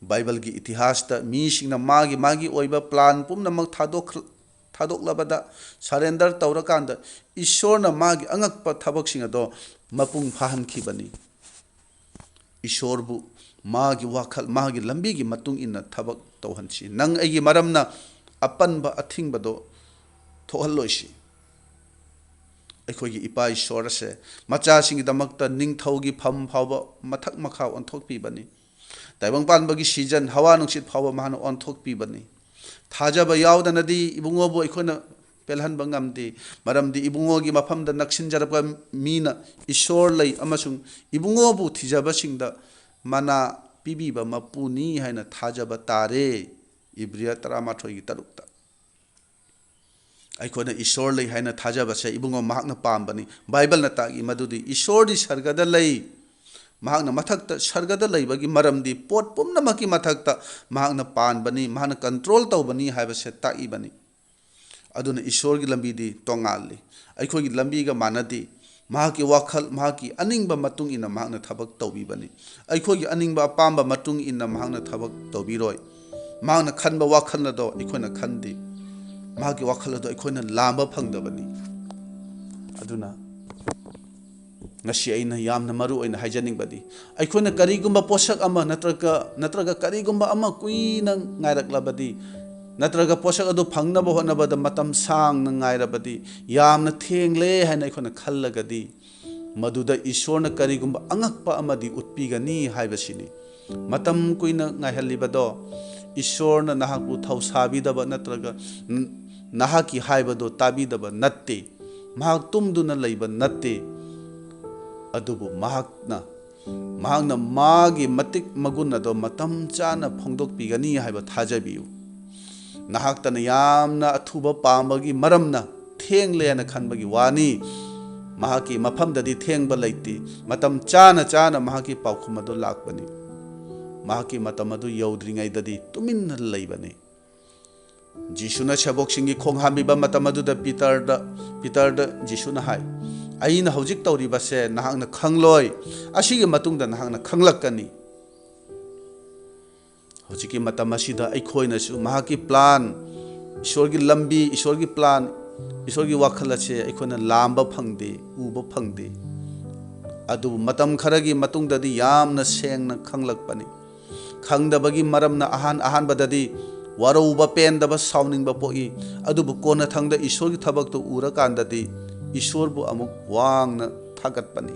ꯕꯥꯏꯕꯜꯒꯤ ꯏꯇꯤꯍꯥꯁꯇ ꯃꯤꯁꯤꯡꯅ ꯃꯥꯒꯤ ꯃꯥꯒꯤ ꯑꯣꯏꯕ ꯄ꯭ꯂꯥꯟ ꯄꯨꯝꯅꯃꯛ ꯊꯥꯗꯣꯛ-, ꯊꯥꯗꯣꯛꯂꯕꯗ, ꯁꯔꯦꯟꯗꯔ ꯇꯧꯔꯀꯥꯟꯗ, ꯏꯁꯣꯔꯅ ꯃꯥꯒꯤ ꯑꯉꯛꯄ ꯊꯕꯛꯁꯤꯡ ꯑꯗꯣ ꯃꯄꯨꯡ ꯐꯥꯍꯟꯈꯤꯕꯅꯤ꯫ ꯏꯁꯣꯔꯕꯨ ꯃꯥꯒꯤ ꯋꯥꯈꯜ, ꯃꯥꯒꯤ ꯂꯝꯕꯤꯒꯤ ꯃꯇꯨꯡ ꯏꯟꯅ ꯊꯕꯛ ꯇꯧꯍꯟꯁꯤ꯫ ꯅꯪ ꯑꯩꯒꯤ ꯃꯔꯝꯅ ꯑꯄꯟꯕ ꯑꯊꯤꯡꯕꯗꯣ ꯊꯣꯛꯍꯜꯂꯣꯏꯁꯤ꯫ ꯑꯩꯈꯣꯏꯒꯤ ꯏꯄꯥ ꯏꯁꯣꯔ ꯑꯁꯦ ꯃꯆꯥꯁꯤꯡꯒꯤꯗꯃꯛꯇ ꯅꯤꯡꯊꯧꯒꯤ ꯐꯝ ꯐꯥꯎꯕ ꯃꯊꯛ ꯃꯈꯥ ꯑꯣꯟꯊꯣꯛꯄꯤꯕꯅꯤ꯫ ꯇꯥꯏꯕꯪ ꯄꯥꯟꯕꯒꯤ ꯁꯤꯖꯟ, ꯍꯋꯥ ꯅꯨꯡꯁꯤꯠ ꯐꯥꯎꯕ ꯃꯍꯥꯛꯅ ꯑꯣꯟꯊꯣꯛꯄꯤꯕꯅꯤ꯫ ꯊꯥꯖꯕ ꯌꯥꯎꯗꯅꯗꯤ ꯏꯕꯨꯡꯉꯣꯕꯨ ꯑꯩꯈꯣꯏꯅ ꯄꯦꯜꯍꯟꯕ ꯉꯝꯗꯦ꯫ ꯃꯔꯝꯗꯤ ꯏꯕꯨꯡꯉꯣꯒꯤ ꯃꯐꯝꯗ ꯅꯛꯁꯤꯟꯖꯔꯛꯄ ꯃꯤꯅ ꯏꯁꯣꯔ ꯂꯩ ꯑꯃꯁꯨꯡ ꯏꯕꯨꯡꯉꯣꯕꯨ ꯊꯤꯖꯕꯁꯤꯡꯗ ꯃꯅꯥ ꯄꯤꯕꯤꯕ ꯃꯄꯨꯅꯤ ꯍꯥꯏꯅ ꯊꯥꯖꯕ ꯇꯥꯔꯦ꯫ ꯏꯕ꯭ꯔꯤꯌ ꯇꯔꯥꯃꯥꯊꯣꯏꯒꯤ ꯇꯔꯨꯛꯇ꯫ ꯑꯩꯈꯣꯏꯅ ꯏꯁꯣꯔ ꯂꯩ ꯍꯥꯏꯅ ꯊꯥꯖꯕꯁꯦ ꯏꯕꯨꯡꯉꯣ ꯃꯍꯥꯛꯅ ꯄꯥꯝꯕꯅꯤ꯫ ꯕꯥꯏꯕꯜꯅ ꯇꯥꯛꯏ ꯃꯗꯨꯗꯤ ꯏꯁꯣꯔꯗꯤ ꯁꯔꯒꯗ ꯂꯩ꯫ ꯃꯍꯥꯛꯅ ꯃꯊꯛꯇ, ꯁꯔꯒꯗ ꯂꯩꯕꯒꯤ ꯃꯔꯝꯗꯤ ꯄꯣꯠ ꯄꯨꯝꯅꯃꯛꯀꯤ ꯃꯊꯛꯇ ꯃꯍꯥꯛꯅ ꯄꯥꯟꯕꯅꯤ, ꯃꯍꯥꯛꯅ ꯀꯟꯇ꯭ꯔꯣꯜ ꯇꯧꯕꯅꯤ ꯍꯥꯏꯕꯁꯦ ꯇꯥꯛꯏꯕꯅꯤ꯫ ꯑꯗꯨꯅ ꯏꯁꯣꯔꯒꯤ ꯂꯝꯕꯤꯗꯤ ꯇꯣꯉꯥꯜꯂꯤ, ꯑꯩꯈꯣꯏꯒꯤ ꯂꯝꯕꯤꯒ ꯃꯥꯟꯅꯗꯦ꯫ ꯃꯍꯥꯛꯀꯤ ꯋꯥꯈꯜ, ꯃꯍꯥꯛꯀꯤ ꯑꯅꯤꯡꯕ ꯃꯇꯨꯡ ꯏꯟꯅ ꯃꯍꯥꯛꯅ ꯊꯕꯛ ꯇꯧꯕꯤꯕꯅꯤ꯫ ꯑꯩꯈꯣꯏꯒꯤ ꯑꯅꯤꯡꯕ ꯑꯄꯥꯝꯕ ꯃꯇꯨꯡ ꯏꯟꯅ ꯃꯍꯥꯛꯅ ꯊꯕꯛ ꯇꯧꯕꯤꯔꯣꯏ꯫ ꯃꯍꯥꯛꯅ ꯈꯟꯕ ꯋꯥꯈꯜ ꯑꯗꯣ ꯑꯩꯈꯣꯏꯅ ꯈꯟꯗꯦ꯫ ꯃꯍꯥꯛꯀꯤ ꯋꯥꯈꯜ ꯑꯗꯣ ꯑꯩꯈꯣꯏꯅ ꯂꯥꯝꯕ ꯐꯪꯗꯕꯅꯤ꯫ ꯑꯗꯨꯅ ꯉꯁꯤ ꯑꯩꯅ ꯌꯥꯝꯅ ꯃꯔꯨ ꯑꯣꯏꯅ ꯍꯥꯏꯖꯅꯤꯡꯕꯗꯤ, ꯑꯩꯈꯣꯏꯅ ꯀꯔꯤꯒꯨꯝꯕ ꯄꯣꯠꯁꯛ ꯑꯃ ꯅꯠꯇ꯭ꯔꯒ, ꯅꯠꯇ꯭ꯔꯒ ꯀꯔꯤꯒꯨꯝꯕ ꯑꯃ ꯀꯨꯏꯅ ꯉꯥꯏꯔꯛꯂꯕꯗꯤ, ꯅꯠꯇ꯭ꯔꯒ ꯄꯣꯠꯁꯛ ꯑꯗꯨ ꯐꯪꯅꯕ ꯍꯣꯠꯅꯕꯗ ꯃꯇꯝ ꯁꯥꯡꯅ ꯉꯥꯏꯔꯕꯗꯤ, ꯌꯥꯝꯅ ꯊꯦꯡꯂꯦ ꯍꯥꯏꯅ ꯑꯩꯈꯣꯏꯅ ꯈꯜꯂꯒꯗꯤ, ꯃꯗꯨꯗ ꯏꯁꯣꯔꯅ ꯀꯔꯤꯒꯨꯝꯕ ꯑꯉꯛꯄ ꯑꯃꯗꯤ ꯎꯠꯄꯤꯒꯅꯤ ꯍꯥꯏꯕꯁꯤꯅꯤ꯫ ꯃꯇꯝ ꯀꯨꯏꯅ ꯉꯥꯏꯍꯜꯂꯤꯕꯗꯣ ꯏꯁꯣꯔꯅ ꯅꯍꯥꯛꯄꯨ ꯊꯧꯁꯥꯕꯤꯗꯕ ꯅꯠꯇ꯭ꯔꯒ ꯅ-, ꯅꯍꯥꯛꯀꯤ ꯍꯥꯏꯕꯗꯣ ꯇꯥꯕꯤꯗꯕ ꯅꯠꯇꯦ꯫ ꯃꯍꯥꯛ ꯇꯨꯝꯗꯨꯅ ꯂꯩꯕ ꯅꯠꯇꯦ꯫ ꯑꯗꯨꯕꯨ ꯃꯍꯥꯛꯅ, ꯃꯍꯥꯛꯅ ꯃꯥꯒꯤ ꯃꯇꯤꯛ ꯃꯒꯨꯟ ꯑꯗꯣ ꯃꯇꯝ ꯆꯥꯅ ꯐꯣꯡꯗꯣꯛꯄꯤꯒꯅꯤ ꯍꯥꯏꯕ ꯊꯥꯖꯕꯤꯌꯨ꯫ ꯅꯍꯥꯛꯇꯅ ꯌꯥꯝꯅ ꯑꯊꯨꯕ ꯄꯥꯝꯕꯒꯤ ꯃꯔꯝꯅ ꯊꯦꯡꯂꯦ ꯍꯥꯏꯅ ꯈꯟꯕꯒꯤ ꯋꯥꯅꯤ꯫ ꯃꯍꯥꯛꯀꯤ ꯃꯐꯝꯗꯗꯤ ꯊꯦꯡꯕ ꯂꯩꯇꯦ꯫ ꯃꯇꯝ ꯆꯥꯅ ꯆꯥꯅ ꯃꯍꯥꯛꯀꯤ ꯄꯥꯎꯈꯨꯝ ꯑꯗꯨ ꯂꯥꯛꯄꯅꯤ꯫ ꯃꯍꯥꯛꯀꯤ ꯃꯇꯝ ꯑꯗꯨ ꯌꯧꯗ꯭ꯔꯤꯉꯩꯗꯗꯤ ꯇꯨꯃꯤꯟꯅ ꯂꯩꯕꯅꯤ꯫ ꯖꯤꯁꯨꯅ ꯁꯦꯕꯣꯛꯁꯤꯡꯒꯤ ꯈꯣꯡ ꯍꯥꯝꯕꯤꯕ ꯃꯇꯝ ꯑꯗꯨꯗ ꯄꯤꯇꯔꯗ, ꯄꯤꯇꯔꯗ ꯖꯤꯁꯨꯅ ꯍꯥꯏ, "ꯑꯩꯅ ꯍꯧꯖꯤꯛ ꯇꯧꯔꯤꯕꯁꯦ ꯅꯍꯥꯛꯅ ꯈꯪꯂꯣꯏ, ꯑꯁꯤꯒꯤ ꯃꯇꯨꯡꯗ ꯅꯍꯥꯛꯅ ꯈꯪꯂꯛꯀꯅꯤ"꯫ ꯍꯧꯖꯤꯛꯀꯤ ꯃꯇꯝ ꯑꯁꯤꯗ ꯑꯩꯈꯣꯏꯅꯁꯨ ꯃꯍꯥꯛꯀꯤ ꯄ꯭ꯂꯥꯟ, ꯏꯁꯣꯔꯒꯤ ꯂꯝꯕꯤ, ꯏꯁꯣꯔꯒꯤ ꯄ꯭ꯂꯥꯟ, ꯏꯁꯣꯔꯒꯤ ꯋꯥꯈꯜ ꯑꯁꯦ ꯑꯩꯈꯣꯏꯅ ꯂꯥꯝꯕ ꯐꯪꯗꯦ, ꯎꯕ ꯐꯪꯗꯦ꯫ ꯑꯗꯨꯕꯨ ꯃꯇꯝ ꯈꯔꯒꯤ ꯃꯇꯨꯡꯗꯗꯤ ꯌꯥꯝꯅ ꯁꯦꯡꯅ ꯈꯪꯂꯛꯄꯅꯤ꯫ ꯈꯪꯗꯕꯒꯤ ꯃꯔꯝꯅ ꯑꯍꯥꯟ ꯑꯍꯥꯟꯕꯗꯗꯤ ꯋꯥꯔꯧꯕ, ꯄꯦꯟꯗꯕ, ꯁꯥꯎꯅꯤꯡꯕ ꯄꯣꯛꯏ꯫ ꯑꯗꯨꯕꯨ ꯀꯣꯟꯅꯊꯪꯗ ꯏꯁꯣꯔꯒꯤ ꯊꯕꯛꯇꯨ ꯎꯔꯀꯥꯟꯗꯗꯤ ꯏꯁꯣꯔꯕꯨ ꯑꯃꯨꯛ ꯋꯥꯡꯅ ꯊꯥꯒꯠꯄꯅꯤ꯫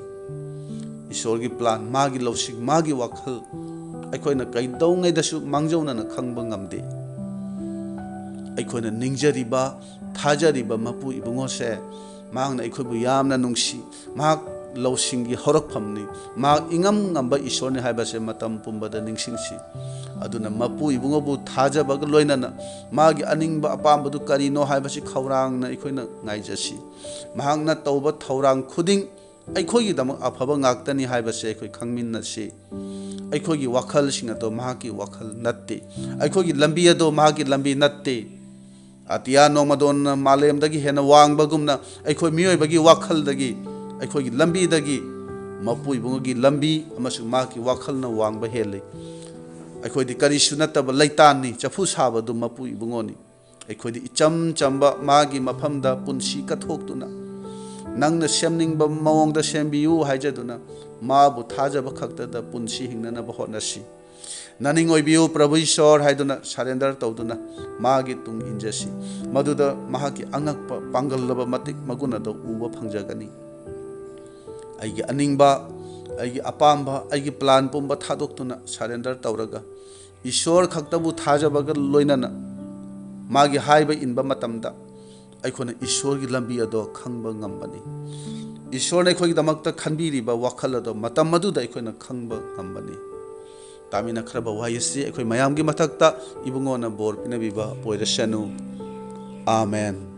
ꯏꯁꯣꯔꯒꯤ ꯄ꯭ꯂꯥꯟ, ꯃꯥꯒꯤ ꯂꯧꯁꯤꯡ, ꯃꯥꯒꯤ ꯋꯥꯈꯜ ꯑꯩꯈꯣꯏꯅ ꯀꯩꯗꯧꯉꯩꯗꯁꯨ ꯃꯥꯡꯖꯧꯅꯅ ꯈꯪꯕ ꯉꯝꯗꯦ꯫ ꯑꯩꯈꯣꯏꯅ ꯅꯤꯡꯖꯔꯤꯕ, ꯊꯥꯖꯔꯤꯕ ꯃꯄꯨ ꯏꯕꯨꯡꯉꯣꯁꯦ, ꯃꯍꯥꯛꯅ ꯑꯩꯈꯣꯏꯕꯨ ꯌꯥꯝꯅ ꯅꯨꯡꯁꯤ꯫ ꯃꯍꯥꯛ ꯂꯧꯁꯤꯡꯒꯤ ꯍꯧꯔꯛꯐꯝꯅꯤ꯫ ꯃꯍꯥꯛ ꯏꯉꯝ ꯉꯝꯕ ꯏꯁꯣꯔꯅꯤ ꯍꯥꯏꯕꯁꯦ ꯃꯇꯝ ꯄꯨꯝꯕꯗ ꯅꯤꯡꯁꯤꯡꯁꯤ꯫ ꯑꯗꯨꯅ ꯃꯄꯨ ꯏꯕꯨꯡꯉꯣꯕꯨ ꯊꯥꯖꯕꯒ ꯂꯣꯏꯅꯅ ꯃꯥꯒꯤ ꯑꯅꯤꯡꯕ ꯑꯄꯥꯝꯕꯗꯨ ꯀꯔꯤꯅꯣ ꯍꯥꯏꯕꯁꯤ ꯈꯧꯔꯥꯡꯅ ꯑꯩꯈꯣꯏꯅ ꯉꯥꯏꯖꯁꯤ꯫ ꯃꯍꯥꯛꯅ ꯇꯧꯕ ꯊꯧꯔꯥꯡ ꯈꯨꯗꯤꯡ ꯑꯩꯈꯣꯏꯒꯤꯗꯃꯛ ꯑꯐꯕ ꯉꯥꯛꯇꯅꯤ ꯍꯥꯏꯕꯁꯦ ꯑꯩꯈꯣꯏ ꯈꯪꯃꯤꯟꯅꯁꯤ꯫ ꯑꯩꯈꯣꯏꯒꯤ ꯋꯥꯈꯜꯁꯤꯡ ꯑꯗꯣ ꯃꯍꯥꯛꯀꯤ ꯋꯥꯈꯜ ꯅꯠꯇꯦ꯫ ꯑꯩꯈꯣꯏꯒꯤ ꯂꯝꯕꯤ ꯑꯗꯣ ꯃꯍꯥꯛꯀꯤ ꯂꯝꯕꯤ ꯅꯠꯇꯦ꯫ ꯑꯇꯤꯌꯥ ꯅꯣꯡꯃꯗꯣꯟꯅ ꯃꯥꯂꯦꯝꯗꯒꯤ ꯍꯦꯟꯅ ꯋꯥꯡꯕꯒꯨꯝꯅ ꯑꯩꯈꯣꯏ ꯃꯤꯑꯣꯏꯕꯒꯤ ꯋꯥꯈꯜꯗꯒꯤ, ꯑꯩꯈꯣꯏꯒꯤ ꯂꯝꯕꯤꯗꯒꯤ ꯃꯄꯨ ꯏꯕꯨꯡꯉꯣꯒꯤ ꯂꯝꯕꯤ ꯑꯃꯁꯨꯡ ꯃꯍꯥꯛꯀꯤ ꯋꯥꯈꯜꯅ ꯋꯥꯡꯕ ꯍꯦꯜꯂꯤ꯫ ꯑꯩꯈꯣꯏꯗꯤ ꯀꯔꯤꯁꯨ ꯅꯠꯇꯕ ꯂꯩꯇꯥꯟꯅꯤ, ꯆꯐꯨ ꯁꯥꯕꯗꯨ ꯃꯄꯨ ꯏꯕꯨꯡꯉꯣꯅꯤ꯫ ꯑꯩꯈꯣꯏꯗꯤ ꯏꯆꯝ ꯆꯝꯕ ꯃꯥꯒꯤ ꯃꯐꯝꯗ ꯄꯨꯟꯁꯤ ꯀꯠꯊꯣꯛꯇꯨꯅ, ꯅꯪꯅ ꯁꯦꯝꯅꯤꯡꯕ ꯃꯑꯣꯡꯗ ꯁꯦꯝꯕꯤꯌꯨ ꯍꯥꯏꯖꯗꯨꯅ ꯃꯥꯕꯨ ꯊꯥꯖꯕ ꯈꯛꯇꯗ ꯄꯨꯟꯁꯤ ꯍꯤꯡꯅꯅꯕ ꯍꯣꯠꯅꯁꯤ꯫ ꯅꯅꯤꯡ ꯑꯣꯏꯕꯤꯌꯨ ꯄ꯭ꯔꯚꯨ ꯏꯁꯣꯔ ꯍꯥꯏꯗꯨꯅ surrender ꯇꯧꯗꯨꯅ ꯃꯥꯒꯤ ꯇꯨꯡ ꯏꯟꯖꯁꯤ꯫ ꯃꯗꯨꯗ ꯃꯍꯥꯛꯀꯤ ꯑꯉꯛꯄ ꯄꯥꯡꯒꯜꯂꯕ ꯃꯇꯤꯛ ꯃꯒꯨꯟ ꯑꯗꯨ ꯎꯕ ꯐꯪꯖꯒꯅꯤ꯫ ꯑꯩꯒꯤ ꯑꯅꯤꯡꯕ, ꯑꯩꯒꯤ ꯑꯄꯥꯝꯕ, ꯑꯩꯒꯤ plan ꯄꯨꯝꯕ ꯊꯥꯗꯣꯛꯇꯨꯅ surrender ꯇꯧꯔꯒ ꯏꯁꯣꯔ ꯈꯛꯇꯕꯨ ꯊꯥꯖꯕꯒ ꯂꯣꯏꯅꯅ ꯃꯥꯒꯤ ꯍꯥꯏꯕ ꯏꯟꯕ ꯃꯇꯝꯗ ꯑꯩꯈꯣꯏꯅ ꯏꯁꯣꯔꯒꯤ ꯂꯝꯕꯤ ꯑꯗꯣ ꯈꯪꯕ ꯉꯝꯕꯅꯤ꯫ ꯏꯁꯣꯔꯅ ꯑꯩꯈꯣꯏꯒꯤꯗꯃꯛꯇ ꯈꯟꯕꯤꯔꯤꯕ ꯋꯥꯈꯜ ꯑꯗꯣ ꯃꯇꯝ ꯑꯗꯨꯗ ꯑꯩꯈꯣꯏꯅ ꯈꯪꯕ ꯉꯝꯕꯅꯤ꯫ ꯇꯥꯃꯤꯟꯅꯈ꯭ꯔꯕ ꯋꯥꯍꯩ ꯑꯁꯤ ꯑꯩꯈꯣꯏ ꯃꯌꯥꯝꯒꯤ ꯃꯊꯛꯇ ꯏꯕꯨꯡꯉꯣꯅ ꯕꯣꯔ ꯄꯤꯅꯕꯤꯕ ꯑꯣꯏꯔꯁꯅꯨ꯫ ꯑꯥꯃꯦꯟ꯫